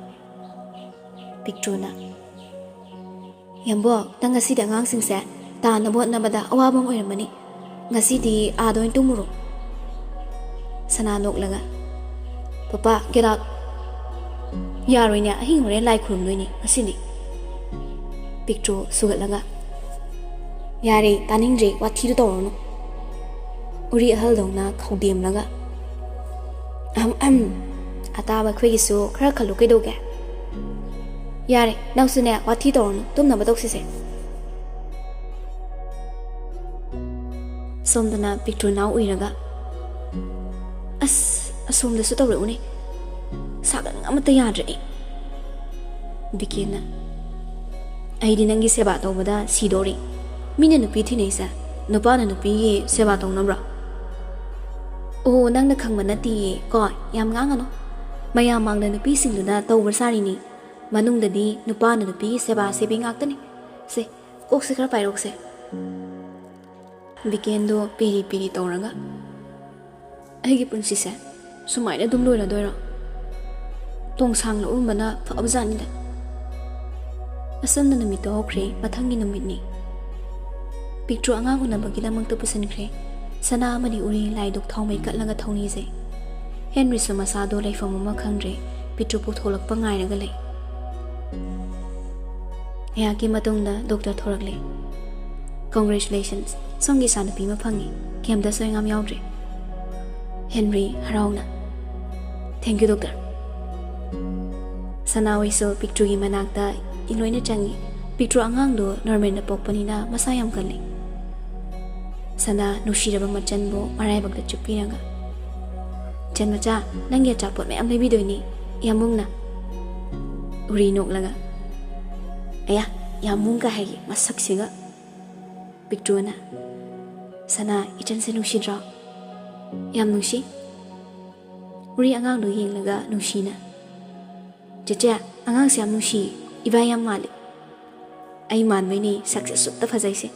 ꯄꯤꯛꯇ꯭ꯔꯨꯅ, "ꯌꯥꯝꯕꯣ, ꯅꯪ ꯉꯁꯤꯗꯤ ꯑꯉꯥꯡꯁꯤꯡꯁꯦ ꯇꯥꯟꯅꯕ ꯍꯣꯠꯅꯕꯗ ꯑꯋꯥꯕ ꯑꯃ ꯑꯣꯏꯔꯝꯃꯅꯤ꯫ ꯉꯁꯤꯗꯤ ꯑꯥꯗ ꯑꯣꯏꯅ ꯇꯨꯝꯃꯨꯔꯣ꯫" ꯁꯅꯥ ꯅꯣꯛꯂꯒ, "ꯄꯄꯥ, get out꯫ ꯌꯥꯔꯣꯏꯅꯦ, ꯑꯍꯤꯡ ꯍꯣꯔꯦꯟ ꯂꯥꯏ ꯈꯨꯔꯨꯝꯗꯣꯏꯅꯤ ꯉꯁꯤꯗꯤ꯫" ꯄꯤꯛꯇ꯭ꯔꯨ ꯁꯨꯒꯠꯂꯒ, "ꯌꯥꯔꯦ, ꯇꯥꯅꯤꯡꯗ꯭ꯔꯦ, ꯋꯥꯊꯤꯗꯣ ꯇꯧꯔꯅꯨ꯫" ꯎꯔꯤ ꯑꯍꯜꯗꯧꯅ ꯈꯧꯗꯦꯝꯂꯒ, ꯑꯍꯝ, ꯑꯍꯝ꯫ ꯑꯇꯥꯕ ꯑꯩꯈꯣꯏꯒꯤꯁꯨ ꯈꯔ ꯈꯜꯂꯨ ꯀꯩꯗꯧꯒꯦ? ꯌꯥꯔꯦ, ꯅꯪꯁꯨꯅꯦ, ꯋꯥꯊꯤ ꯇꯧꯔꯅꯨ, ꯇꯨꯝꯅꯕ ꯇꯧꯁꯤꯁꯦ꯫ ꯁꯣꯝꯗꯅ ꯄꯤꯛꯇ꯭ꯔꯨꯅꯥꯎ ꯎꯏꯔꯒ, "ꯑꯁ, ꯑꯁꯣꯝꯗꯁꯨ ꯇꯧꯔꯛꯎꯅꯦ꯫ ꯁꯥꯒꯟ ꯑꯃꯠꯇ ꯌꯥꯗ꯭ꯔꯦ ꯑꯩ꯫" ꯕꯤꯀꯦꯟꯅ, "ꯑꯩꯗꯤ ꯅꯪꯒꯤ ꯁꯦꯕꯥ ꯇꯧꯕꯗ ꯁꯤꯗꯣꯔꯤ꯫ ꯃꯤꯅ ꯅꯨꯄꯤ ꯊꯤꯅꯩꯁꯦ ꯅꯨꯄꯥꯅ ꯅꯨꯄꯤꯒꯤ ꯁꯦꯕꯥ ꯇꯧꯅꯕ꯭ꯔꯣ?" "ꯑꯣ, ꯅꯪꯅ ꯈꯪꯕ ꯅꯠꯇꯤꯌꯦ ꯀꯣ, ꯌꯥꯝ ꯉꯥꯡꯒꯅꯨ꯫ ꯃꯌꯥꯝ ꯃꯥꯡꯗ ꯅꯨꯄꯤꯁꯤꯡꯗꯨꯅ ꯇꯧꯕ ꯁꯥꯔꯤꯅꯤ, ꯃꯅꯨꯡꯗꯗꯤ ꯅꯨꯄꯥꯅ ꯅꯨꯄꯤꯒꯤ ꯁꯦꯕꯥ ꯁꯦꯕꯤ ꯉꯥꯛꯇꯅꯤ꯫ ꯁꯦ, ꯀꯣꯛꯁꯦ ꯈꯔ ꯄꯥꯏꯔꯣꯛꯁꯦ꯫" ꯕꯤꯀꯦꯟꯗꯣ ꯄꯤꯔꯤ ꯄꯤꯔꯤ ꯇꯧꯔꯒ, "ꯑꯩꯒꯤ ꯄꯨꯟꯁꯤꯁꯦ ꯁꯨꯃꯥꯏꯅ ꯑꯗꯨꯝ ꯂꯣꯏꯔꯗꯣꯏꯔꯣ? ꯇꯣꯡꯁꯥꯡ ꯂꯧꯔꯝꯕꯅ ꯐꯕꯖꯥꯠꯅꯤꯗ꯫" ꯑꯁꯨꯝꯅ ꯅꯨꯃꯤꯠꯇꯣ ꯍꯧꯈ꯭ꯔꯦ꯫ ꯃꯊꯪꯒꯤ ꯅꯨꯃꯤꯠꯅꯤ꯫ ꯄꯤꯛꯇ꯭ꯔꯨ ꯑꯉꯥꯡ ꯎꯅꯕꯒꯤꯗꯃꯛꯇ ꯄꯨꯁꯤꯟꯈ꯭ꯔꯦ꯫ ꯁꯅꯥ ꯑꯃꯗꯤ ꯎꯔꯤ ꯂꯥꯏꯗꯨꯛ ꯊꯥꯎꯃꯩ ꯀꯠꯂꯒ ꯊꯧꯅꯤꯖꯩ꯫ ꯍꯦꯟꯔꯤꯁꯨ ꯃꯁꯥꯗꯣ ꯂꯩꯐꯝ ꯑꯃ ꯈꯪꯗ꯭ꯔꯦ꯫ ꯄꯤꯛꯇ꯭ꯔꯨ ꯄꯨꯊꯣꯛꯂꯛꯄ ꯉꯥꯏꯔꯒ ꯂꯩ꯫ ꯉꯥꯏꯍꯥꯛꯀꯤ ꯃꯇꯨꯡꯗ ꯗꯣꯛꯇꯔ ꯊꯣꯔꯛꯂꯦ꯫ "Congratulations, ꯁꯣꯝꯒꯤ ꯏꯆꯥꯅꯨꯄꯤ ꯑꯃ ꯐꯪꯉꯤ, ꯀꯩꯝꯇꯁꯨ ꯑꯉꯥꯝ ꯌꯥꯎꯗ꯭ꯔꯦ꯫" ꯍꯦꯟꯔꯤ ꯍꯔꯥꯎꯅ, "Thank you, ꯗꯣꯛꯇꯔ꯫" ꯁꯅꯥꯍꯣꯏꯁꯨ ꯄꯤꯛꯇ꯭ꯔꯨꯒꯤ ꯃꯅꯥꯛꯇ ꯂꯣꯏꯅ ꯆꯪꯉꯤ꯫ ꯄꯤꯛꯇ꯭ꯔꯨ ꯑꯉꯥꯡꯗꯣ ꯅꯣꯔꯃꯦꯜꯗ ꯄꯣꯛꯄꯅꯤꯅ ꯃꯁꯥ ꯌꯥꯝ ꯀꯜꯂꯤ꯫ ꯁꯅꯥ ꯅꯨꯡꯁꯤꯔꯕ ꯃꯆꯟꯕꯨ ꯃꯔꯥꯏꯕꯛꯇ ꯆꯨꯞꯄꯤꯔꯒ, "ꯏꯆꯟ ꯃꯆꯥ, ꯅꯪꯒꯤ ꯑꯆꯥꯄꯣꯠ ꯃꯌꯥꯝ ꯂꯩꯕꯤꯗꯣꯏꯅꯤ, ꯌꯥꯝꯕꯨꯡꯅ꯫" ꯎꯔꯤ ꯅꯣꯛꯂꯒ, "ꯑꯌꯥ, ꯌꯥꯝꯕꯨꯡꯒ ꯍꯥꯏꯒꯦ ꯃꯁꯛꯁꯤꯒ꯫" ꯄꯤꯛꯇ꯭ꯔꯨꯅ, "ꯁꯅꯥ, ꯏꯆꯟꯁꯦ ꯅꯨꯡꯁꯤꯗ꯭ꯔꯣ?" "ꯌꯥꯝ ꯅꯨꯡꯁꯤ꯫" ꯎꯔꯤ ꯑꯉꯥꯡꯗꯨ ꯌꯦꯡꯂꯒ ꯅꯨꯡꯁꯤꯅ, "ꯆꯦꯆꯦ, ꯑꯉꯥꯡꯁꯦ ꯌꯥꯝ ꯅꯨꯡꯁꯤ, ꯏꯕꯥ ꯌꯥꯝ ꯃꯥꯜꯂꯤ꯫" "ꯑꯩ ꯃꯥꯟꯕꯩꯅꯦ ꯁꯛꯁꯦ ꯑꯁꯨꯛꯇ ꯐꯖꯩꯁꯦ꯫"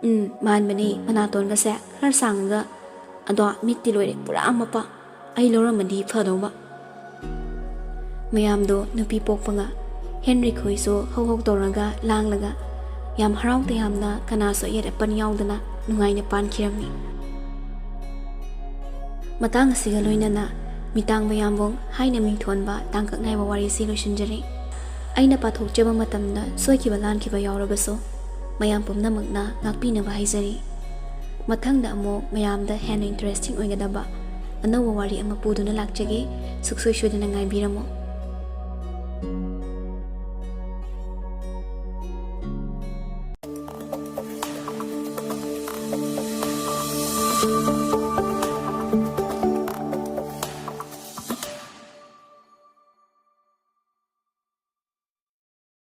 "ꯎꯝ, ꯃꯥꯟꯕꯅꯦ, ꯃꯅꯥꯇꯣꯟꯒꯁꯦ ꯈꯔ ꯁꯥꯡꯉꯒ, ꯑꯗꯣ ꯃꯤꯠꯇꯤ ꯂꯣꯏꯔꯦ, ꯄꯨꯔꯥ ꯃꯄꯥ꯫ ꯑꯩ ꯂꯧꯔꯝꯃꯗꯤ ꯐꯗꯧꯕ꯫" ꯃꯌꯥꯝꯗꯣ ꯅꯨꯄꯤ ꯄꯣꯛꯄꯒ ꯍꯦꯟꯔꯤ ꯈꯣꯏꯁꯨ ꯍꯧ ꯍꯧ ꯇꯧꯔꯒ ꯂꯥꯡꯂꯒ ꯌꯥꯝ ꯍꯔꯥꯎ ꯇꯌꯥꯝꯅ, ꯀꯅꯥꯁꯨ ꯑꯌꯦꯠ ꯑꯄꯟ ꯌꯥꯎꯗꯅ ꯅꯨꯡꯉꯥꯏꯅ ꯄꯥꯟꯈꯤꯔꯝꯃꯤ꯫ ꯃꯇꯥꯡ ꯑꯁꯤꯒ ꯂꯣꯏꯅꯅ ꯃꯤꯇꯥꯡꯕ ꯌꯥꯝꯕꯨꯡ ꯍꯥꯏꯅ ꯃꯤꯡꯊꯣꯟꯕ ꯇꯥꯡꯀꯛ ꯅꯥꯏꯕ ꯋꯥꯔꯤꯁꯤ ꯂꯣꯏꯁꯤꯟꯖꯔꯦ꯫ ꯑꯩꯅ ꯄꯥꯊꯣꯛꯆꯕ ꯃꯇꯝꯗ ꯁꯣꯏꯈꯤꯕ ꯂꯥꯟꯈꯤꯕ ꯌꯥꯎꯔꯕꯁꯨ ꯃꯌꯥꯝ ꯄꯨꯝꯅꯃꯛꯅ ꯉꯥꯛꯄꯤꯅꯕ ꯍꯥꯏꯖꯔꯤ꯫ ꯃꯊꯪꯗ ꯑꯃꯨꯛ ꯃꯌꯥꯝꯗ ꯍꯦꯟꯅ interesting ꯑꯣꯏꯒꯗꯕ ꯑꯅꯧꯕ ꯋꯥꯔꯤ ꯑꯃ ꯄꯨꯗꯨꯅ ꯂꯥꯛꯆꯒꯦ꯫ ꯁꯨꯛꯁꯣꯏ ꯁꯣꯏꯗꯅ ꯉꯥꯏꯕꯤꯔꯝꯃꯨ꯫